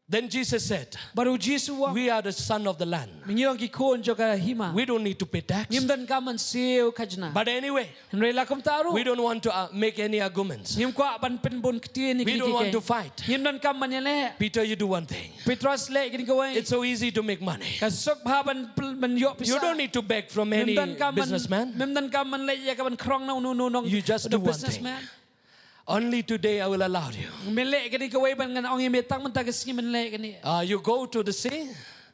Then Jesus said, bad U Jisu u ong, we are the son of the land. Ngi long ki khun jong ka hima. We don't need to pay tax. Ngim donkam ban siew khajna. But anyway, hynrei la kumta ruh, we don't want to, uh, make any arguments. Ngim kwah ban pynbun ktien ïa kine kiei kiei. We don't want to fight. Ngim donkam ban ïaleh. Peter, you do one thing. Petros, leh kane kawei. It's so easy to make money. Ka suk bha ban pl-, ban ïoh pisa. You don't need to beg from any businessman. Ngim donkam ban, ngim donkam ban leit ïa ka ban khrong na uno uno u nong, businessman. You just do one thing. Only today I will allow you. Me leh kane kawei, ban, ngan ong ïa me tang mynta ka sngi men leh kane. Uh, you go to the sea.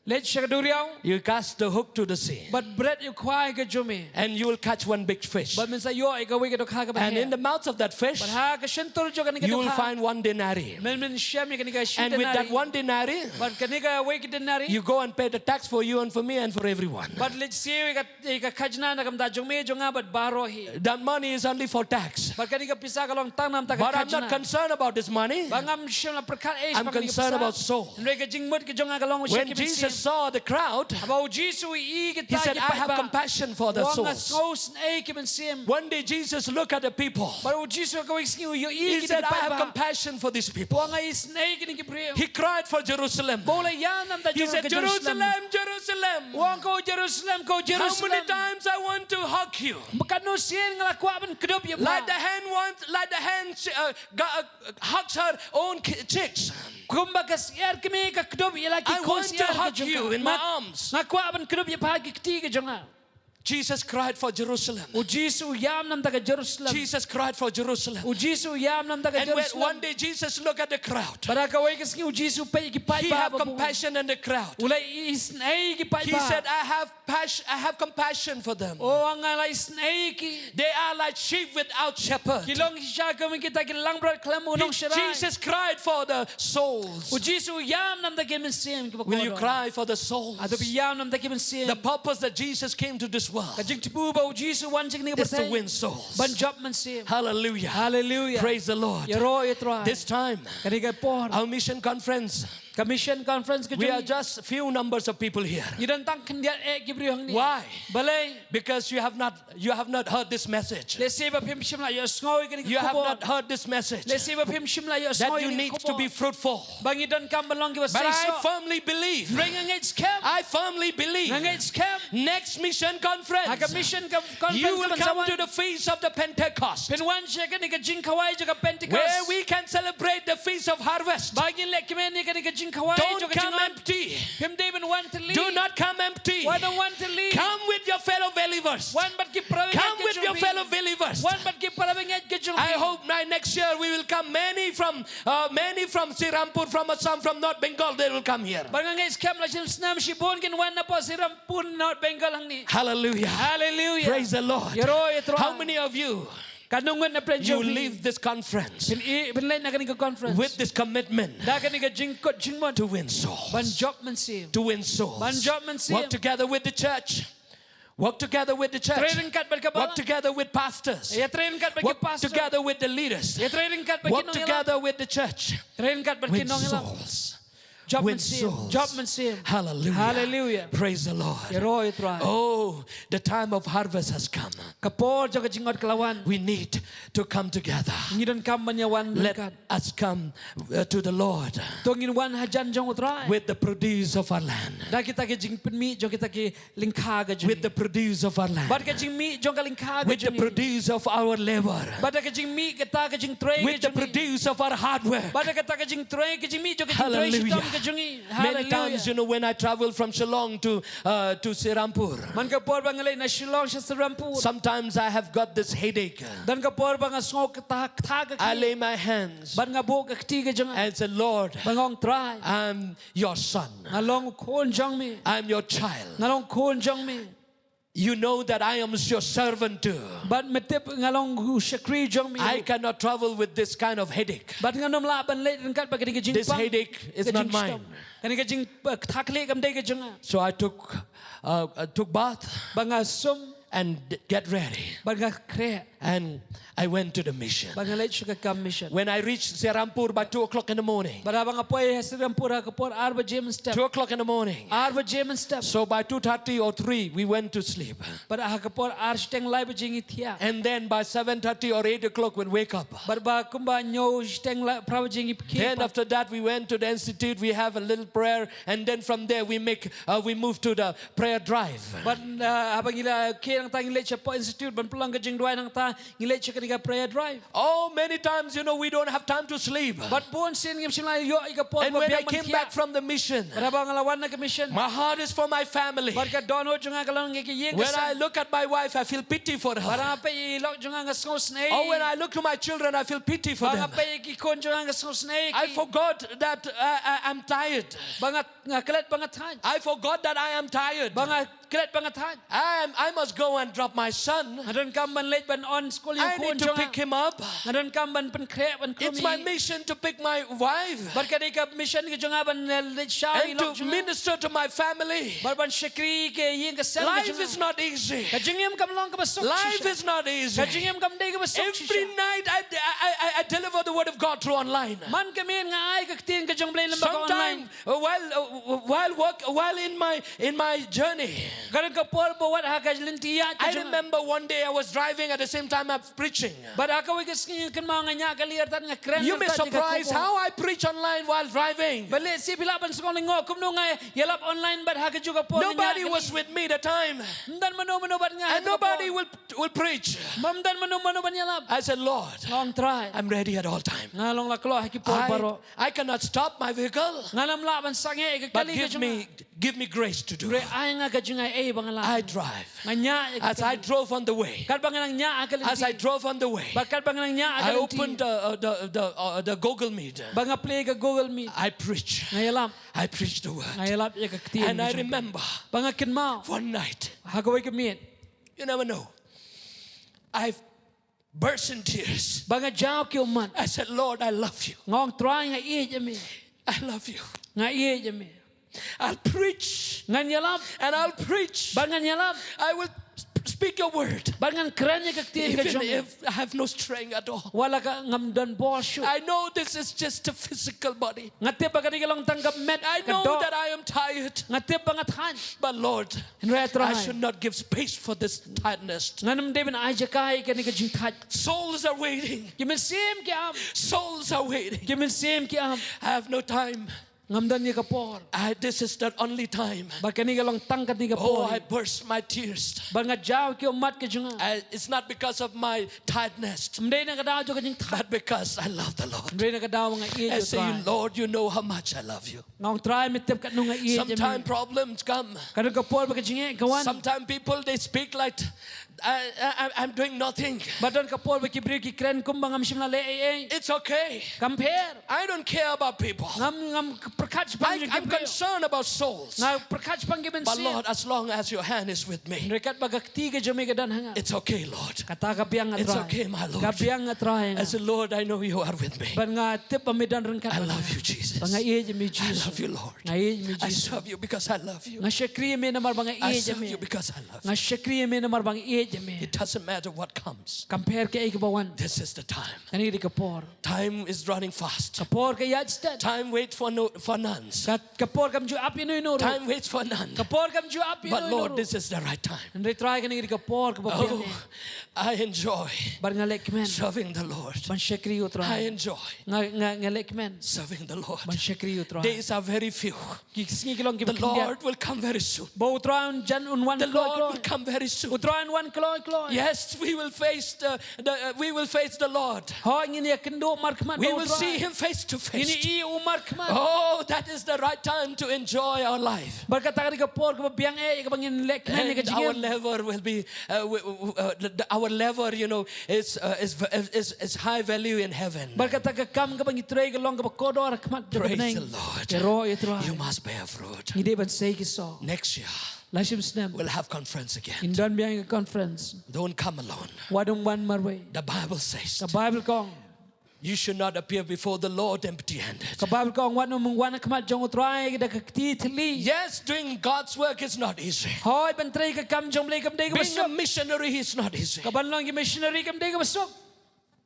Leit sha ka duriaw. You cast the hook to the sea. Bad bret ïa u khwai ka jong me. And you will catch one big fish. Bad men sa ïoh ïa kawei ka dohkha kaba heh. And in the mouth of that fish, bad ha ka shyntur jong kane ka dohkha, you will find one denarii. Men, men shem ïa kane ka shi denarii. And with that one denarii, bad kane kawei ka denarii, you go and pay the tax for you and for me and for everyone. Bad leit siew ïa ka ïa ka khajna na ka bynta jong me jong nga bad baroh hi. That money is only for tax. Bad kane ka pisa ka long tang na ka bynta ka khajna. But I'm not concerned about this money. Bad ngam shym la pyrkhat ei shaphang kane ka pisa. I'm concerned about soul. Hynrei ka jingmut ka jong nga ka long sha ki mynsiem. When Jesus saw the crowd, haba u Jisu u ïohi kita ki paidbah, he said, "I have compassion for the souls." U ong, "Nga sngewsynei ki mynsiem." One day Jesus looked at the people. Bad u Jisu ha kawei ka sngi u ïohi kita ki paidbah. He said, "I have compassion for these people." U ong, "Nga isynei ïa kine ki briew." He cried for Jerusalem. Bad u la ïam namar ka Jerusalem. He said, "Jerusalem, Jerusalem, Jerusalem. U ong, ko Jerusalem, ko Jerusalem. How many times I want to hug you?" Katno sien nga la kwah ban kdup ïa pha. Like the hen wants, like the hen, uh, ga-, uh, hugs her own ki-, chicks. Kumba ka syiar kmie ka kdup ïa la ki khun syiar ka jong ka. I want to hug you in my arms. Nga kwah ban kdup ïa pha ha ki kti ka jong nga. Jesus cried for Jerusalem. U Jisu u ïam namar ka Jerusalem. Jesus cried for Jerusalem. U Jisu u ïam namar ka Jerusalem. And when one day Jesus looked at the crowd, bad ha kawei ka sngi u Jisu u peit ïa ki paidbah. He have compassion on the crowd. U la isynei ïa ki paidbah. He said, "I have passion, I have compassion for them." U ong, "Nga la isynei ïa ki. They are like sheep without shepherd." Ki long shisha kum kita ki langbrot khlem u nongshakri. Jesus cried for the souls. U Jisu u ïam namar ki mynsiem kiba kordor. Will you cry for the souls? Hato phi ïam namar ki mynsiem? The purpose that Jesus came to this world, ka jingthmu ba u Jisu u wan sha kane ka pyrthei, is to win souls. Ban jop mynsiem. Hallelujah. Hallelujah. Praise the Lord. Ïaroh ïa u Trai. This time, kane ka por, our mission conference, ka mission conference ka jong ngi, we are just few numbers of people here. Ngi don tang khyndiat eh ki briew hangne. Why? Balei? Because you have not, you have not heard this message. Lehse ba phim shym la ïohsngew ïa kane ka khubor. You have not heard this message. Lehse ba phim shym la ïohsngew ïa kane ka khubor. That you need to be fruitful. Ba ngi donkam ban long kiba seisoh. But I firmly believe, hynrei nga ngeit skhem. I firmly believe, nga ngeit skhem, next mission conference, ha ka mission con-, conference, you will come to the feast of the Pentecost. Phin wan sha kane ka jingkhawai jong ka Pentecost. Where we can celebrate the feast of harvest. Ba ngin leh kmen ïa kane ka jingkhawai jong ka jingong. Don't come empty. Phim dei ban wan tylli. Do not come empty. Wat ym wan tylli. Come with your fellow believers. Wan bad ki para bangeit ka jong phi. Come with your fellow believers. Wan bad ki para bangeit ka jong phi. I hope my next year we will come many from, uh, many from Srirampur, from Assam, from North Bengal, they will come here. Bad nga ngeit skhem la shi snem shibun kin wan na poh Srirampur, North Bengal hangne. Hallelujah. Hallelujah. Praise the Lord. Ïaroh ïa u Trai. How many of you, katno ngut na pdeng jong phi, you leave this conference, phin i-, phin leit na kane ka conference, with this commitment, da kane ka jingkut jingmut, to win souls. Ban jop mynsiem. To win souls. Ban jop mynsiem. Work together with the church. Work together with the church. Trei ryngkat bad ka balang. Work together with pastors. Ïa trei ryngkat bad ki pastor. Work together with the leaders. Ïa trei ryngkat bad ki nongïalam. Work together with the church. Trei ryngkat bad ki nongïalam. Win souls. Jop mynsiem. Win souls. Jop mynsiem. Hallelujah. Hallelujah. Praise the Lord. Ïaroh ïa u Trai. Oh, the time of harvest has come. Ka por jong ka jingot ka la wan. We need to come together. Ngi donkam ban ïa wan ryngkat. Let us come, uh, to the Lord. To ngin wan hajan jong u Trai. With the produce of our land. Da kita ki jingpynmih jong kita ki lyngkha ka jong ngi. With the produce of our land. Bad ka jingmih jong ka lyngkha ka jong ngi. With the produce of our labor. Bad ka jingmih kata ka jingtrei ka jong ngi. With the produce of our hard work. Bad kata ka jingtrei, ka jingmih jong ka jingtrei shitom ka jong ngi. Hallelujah. Hallelujah. Many times, you know, when I travel from Shillong to, uh, to Srirampur, man ka por ba nga leit na Shillong sha Srirampur, sometimes I have got this headache. Don ka por ba nga sngew kata, kata ka kmie. I lay my hands. Bad nga buh ka kti ka jong nga. And say, "Lord, bad nga ong, Trai, I'm your son. Nga long u khun jong me. I'm your child. Nga long u khun jong me. You know that I am your servant too. Bad me tip nga long u shakri jong me. I cannot travel with this kind of headache. Bad ngan ym lah ban leit ryngkat bad kane ka jingpang." This headache is not mine. Kane ka jing, uh, kata ka kmie kam dei ka jong nga. So I took, uh, I took bath. Bad nga sum. And get ready. Bad nga khreh. And I went to the mission. Bad nga leit sha ka kam mission. When I reached Srirampur by two o'clock in the morning. Bad haba nga poi ha Srirampur ha ka por ar baje mynstep. Two o'clock in the morning. Ar baje mynstep. So by two thirty or three, we went to sleep. Bad ha ka por ar shiteng lai baje ngi thiah. And then by seven thirty or eight o'clock, we'll wake up. Bad ba kumba hynñiew shiteng lai, phra baje ngi khie pat. Then after that, we went to the institute. We have a little prayer, and then from there, we make, uh, we move to the prayer drive. Bad, uh, haba ngi la khie nangta ngi leit shapoh institute ban pynlong ka jingduwai, nangta ngi leit sha kane ka prayer drive. Oh, many times, you know, we don't have time to sleep. Bad bun sien ngim shym la ïoh ïa ka por ba biang ban thiah. And when I came back from the mission, bad haba nga la wan na ka mission, my heart is for my family. Bad ka dohnud jong nga ka long ïa ka ïing ka sem. When I look at my wife, I feel pity for her. Bad haba nga peit ïa i lok jong nga nga sngewsynei. Oh, when I look to my children, I feel pity for them. Bad haba nga peit ïa ki khun jong nga nga sngewsynei ïa ki. I forgot that, uh, I, I'm tired. Bad nga, nga klet ba nga thait. I forgot that I am tired. Bad nga klet ba nga thait. I, I must go and drop my son. Nga donkam ban leit ban on skul ïa u khun jong nga. I need to pick him up. Nga donkam ban pynkhreh ban krum ïa i. It's my mission to pick my wife. Bad ka dei ka mission ka jong nga ban, eh, leit shaw ïa i lok jong nga. And to minister to my family. Bad ban shakri ïa ka ïing ka sem ka jong nga. Life is not easy. Ka jingim kam long kaba suk shisha. Life is not easy. Ka jingim kam dei kaba suk shisha. Every night I, I, I, I deliver the word of God through online. Man ka miet nga ai ka ktien ka jong U Blei lyngba ka online. Sometime, uh, while, uh, while work, while in my, in my journey, ka don ka por ba wat ha ka lynti ïaid ka jong nga. I remember one day I was driving, at the same time I'm preaching. Bad ha kawei ka sngi nga kynmaw nga ñiah ka lyer tad nga kren tad ïa ka khubor. You may surprise how I preach online while driving. Balei shisha phi lah ban sngewlyngngoh kumno nga ïalap online bad ha kajuh ka por nga ñiah ka lyer. Nobody was with me that time. Ym don mano mano bad nga ha kajuh ka por. And nobody will, will preach. Ym don mano mano ban ïalap. I said, "Lord, nga ong Trai, I'm ready at all time. Nga long la kloi ha ki por baroh. I, I cannot stop my vehicle. Ngam lah ban sangeh ïa ka kali ka jong nga. But give me, give me grace to do." Hynrei ai nga ka jingaiei ba ngan leh. I drive. Nga ñiah ïa ka kali. As I drove on the way. Katba nga nang ñiah ha ka lynti. As I drove on the way. Bad katba nga nang ñiah ha ka lynti. I opened the, uh, the, the, uh, the Google Meet. Bad nga plie ïa ka Google Meet. I preach. Nga ïalap. I preach the word. Nga ïalap ïa ka ktien ka jong U Blei. And I remember. Bad nga kynmaw. One night. Ha kawei ka miet. You never know. I burst in tears. Bad nga jaw ki ummat. I said, "Lord, I love you. Nga ong Trai nga ïeit ïa me. I love you. Nga ïeit ïa me. I'll preach. Ngan ïalap. And I'll preach. Bad ngan ïalap. I will sp-, speak your word. Bad ngan kren ïa ka ktien ka jong me. Even if I have no strength at all. Wat la ka ngam don bor shuh. I know this is just a physical body. Nga tip ba kane ka long tang ka met ka doh. I know that I am tired. Nga tip ba nga thait. But Lord, Hynrei Trai, I should not give space for this tiredness. Ngan ym dei ban ai jaka ïa kane ka jingthait. Souls are waiting. Ki mynsiem ki ap. Souls are waiting. Ki mynsiem ki ap. I have no time. Ngam don ïa ka por. I, this is the only time. Bad kane ka long tang kane ka por. Oh, I burst my tears. Bad nga jaw ki ummat ka jong nga. I, it's not because of my tiredness. Ym dei na ka daw jong ka jingthait. But because I love the Lord. Hynrei na ka daw nga ïeit ïa U Trai. I say, "Lord, you know how much I love you." Nga ong Trai me tip katno nga ïeit ïa me. Sometimes problems come. Ka don ka por ba ka jingeh ka wan. Sometimes people, they speak like, "I, I, I'm doing nothing." Bad don ka por ba ki briew ki kren kumba ngam shym la leh ei ei. It's okay. Kam pher. I don't care about people. Ngam, ngam pyrkhat shaphang ki briew. I, I'm concerned about souls. Nga pyrkhat shaphang ki mynsiem. But Lord, as long as your hand is with me, hynrei katba ka kti ka jong me ka don ha nga. It's okay, Lord. Kata ka biang, ah Trai. It's okay, my Lord. Ka biang, ah Trai. I said, "Lord, I know you are with me." Bad nga tip ba me don ryngkat bad nga. I love you, Jesus. Bad nga ïeit ïa me, Jisu. I love you, Lord. Nga ïeit ïa me, Jisu. I serve you because I love you. Nga shakri ïa me namar ba nga ïeit ïa me. I serve you because I love you. Nga shakri ïa me namar ba nga ïeit ïa me. It doesn't matter what comes. Kam pher kaei kaba wan. This is the time. Kane ka dei ka por. Time is running fast. Ka por ka ïaid stet. Time waits for no, for none. Ka, ka por kam ju ap ïa uno uno ruh. Time waits for none. Ka por kam ju ap ïa uno uno ruh. But Lord, this is the right time. Hynrei Trai, kane ka dei ka por kaba biang eh. Oh, I enjoy. Bad nga leh kmen. Serving the Lord. Ban shakri U Trai. I enjoy. Nga, nga, nga leh kmen. Serving the Lord. Ban shakri U Trai. Days are very few. Ki sngi ki long kiba khyndiat. The Lord will come very soon. Ba U Trai un jan, un wan kloi kloi. The Lord will come very soon. U Trai un wan kloi kloi. Yes, we will face the, the, uh, we will face the Lord. Hooid, ngin ïakynduh markhmat bad U Trai. We will see him face to face. Ngin ïohi u markhmat. Oh, that is the right time to enjoy our life. Bad kata ka dei ka por kaba biang eh ïa kaba ngin leh kmen ïa ka jingim. And our labor will be, uh, w-, w-, uh, the, the, our labor, you know, is, uh, is, is, is, is high value in heaven. Bad kata ka kam kaba ngi trei ka long kaba kordor ha khmat jong U Blei. Praise the Lord. Ïaroh ïa U Trai. You must bear fruit. Ngi dei ban sei ki soh. Next year, lai shiteng snem, we'll have conference again. Ngin don biang ïa ka conference. Don't come alone. Wat ym wan marwei. The Bible says, ka Baibl ka ong, you should not appear before the Lord empty-handed. Ka Baibl ka ong, wat ym wan ha khmat jong U Trai da ka kti thylli. Yes, doing God's work is not easy. Hooid, ban trei ka kam jong U Blei kam dei kaba suk. Being a missionary is not easy. Ka ban long ka missionary kam dei kaba suk.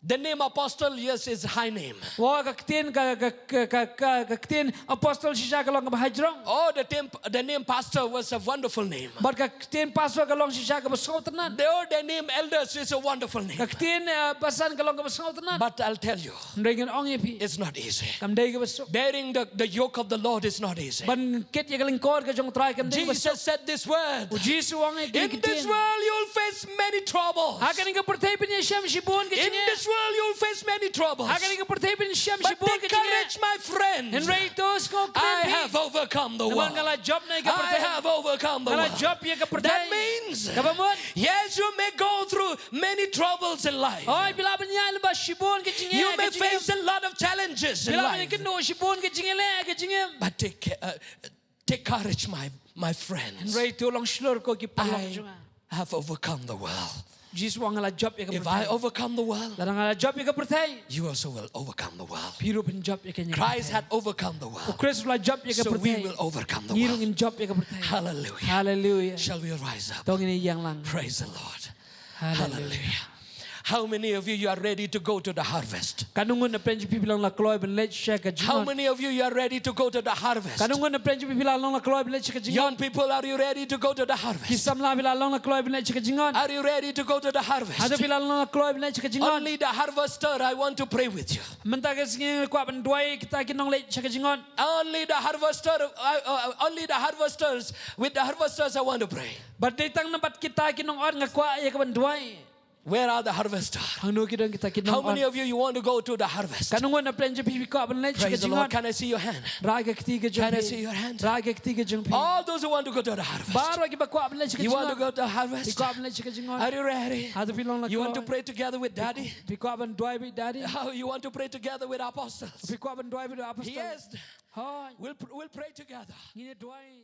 The name apostle, yes, is high name. Wa, ka ktien, ka, ka ktien apostle shisha ka long kaba hajrong. Oh, the name, the name pastor was a wonderful name. Bad ka ktien pastor ka long shisha kaba sngewtynnat. The, oh, the name elders is a wonderful name. Ka ktien, eh, basan ka long kaba sngewtynnat. But I'll tell you, hynrei ngan ong ïa phi, it's not easy. Kam dei kaba suk. Bearing the, the yoke of the Lord is not easy. Ban kit ïa ka lyngkor ka jong U Trai kam dei kaba suk. Jesus said this word. U Jisu u ong ïa ki ktien. In this world you'll face many troubles. Ha kane ka pyrthei phin ïashem shibun ki jingeh. In this world you'll face many troubles. Ha kane ka pyrthei phin ïashem shibun ki jingeh. But take courage, my friends. Hynrei to sngewkmen phi. I have overcome the world. Namar nga la jop na ïa ka pyrthei. I have overcome the world. Nga la jop ïa ka pyrthei. That means, kaba mut, yes, you may go through many troubles in life. Hooid, phi lah ban ïaid lyngba shibun ki jingeh ha ka jingim. You may face a lot of challenges in life. Phi lah ban ïakynduh shibun ki jingeh ha ka jingim. But take care, uh, take courage, my My friends, hynrei to long shlur ko ki paralok jong nga, I have overcome the world. Jisu ong nga la jop ïa ka pyrthei. If I overcome the world, lada nga la jop ïa ka pyrthei, you also will overcome the world. Phi ruh phin jop ïa kane ka pyrthei. Christ had overcome the world. U Khrist u la jop ïa ka pyrthei. So we will overcome the world. Ngi ruh ngin jop ïa ka pyrthei. Hallelujah. Hallelujah. Shall we rise up? To ngin ïeng lang. Praise the Lord. Hallelujah. Hallelujah. How many of you, you are ready to go to the harvest? Katno ngut na pdeng jong phi phi la long la kloi ban leit sha ka jingngod? How many of you, you are ready to go to the harvest? Katno ngut na pdeng jong phi phi la long la kloi ban leit sha ka jingngod? Young people, are you ready to go to the harvest? Ki samla phi la long la kloi ban leit sha ka jingngod? Are you ready to go to the harvest? Hato phi la long la kloi ban leit sha ka jingngod? Only the harvester, I want to pray with you. Mynta ka sngi kwah ban duwai kita ki nongleit sha ka jingngod. Only the harvester, uh, uh, only the harvesters, with the harvesters I want to pray. Bad dei tang na bad kita ki nongot nga kwah ïa ka ban duwai. Where are the harvesters? Hangno ki don kita ki nongot? How many of you, you want to go to the harvest? Katno ngut na pdeng jong phi phi kwah ban leit sha ka jingngod? Praise the Lord. Can I see your hand? Rah ka kti ka jong phi. Can I see your hand? Rah ka kti ka jong phi. All those who want to go to the harvest. Baroh kiba kwah ban leit sha ka jingngod. You want to go to the harvest? Phi kwah ban leit sha ka jingngod? Are you ready? Hato phi long la kloi? You want to pray together with Daddy? Phi kwah ban duwai bad Daddy? How you want to pray together with apostles? Phi kwah ban duwai bad apostol? Yes. Hooid. We'll pr-, we'll pray together. Ngin ïa duwai.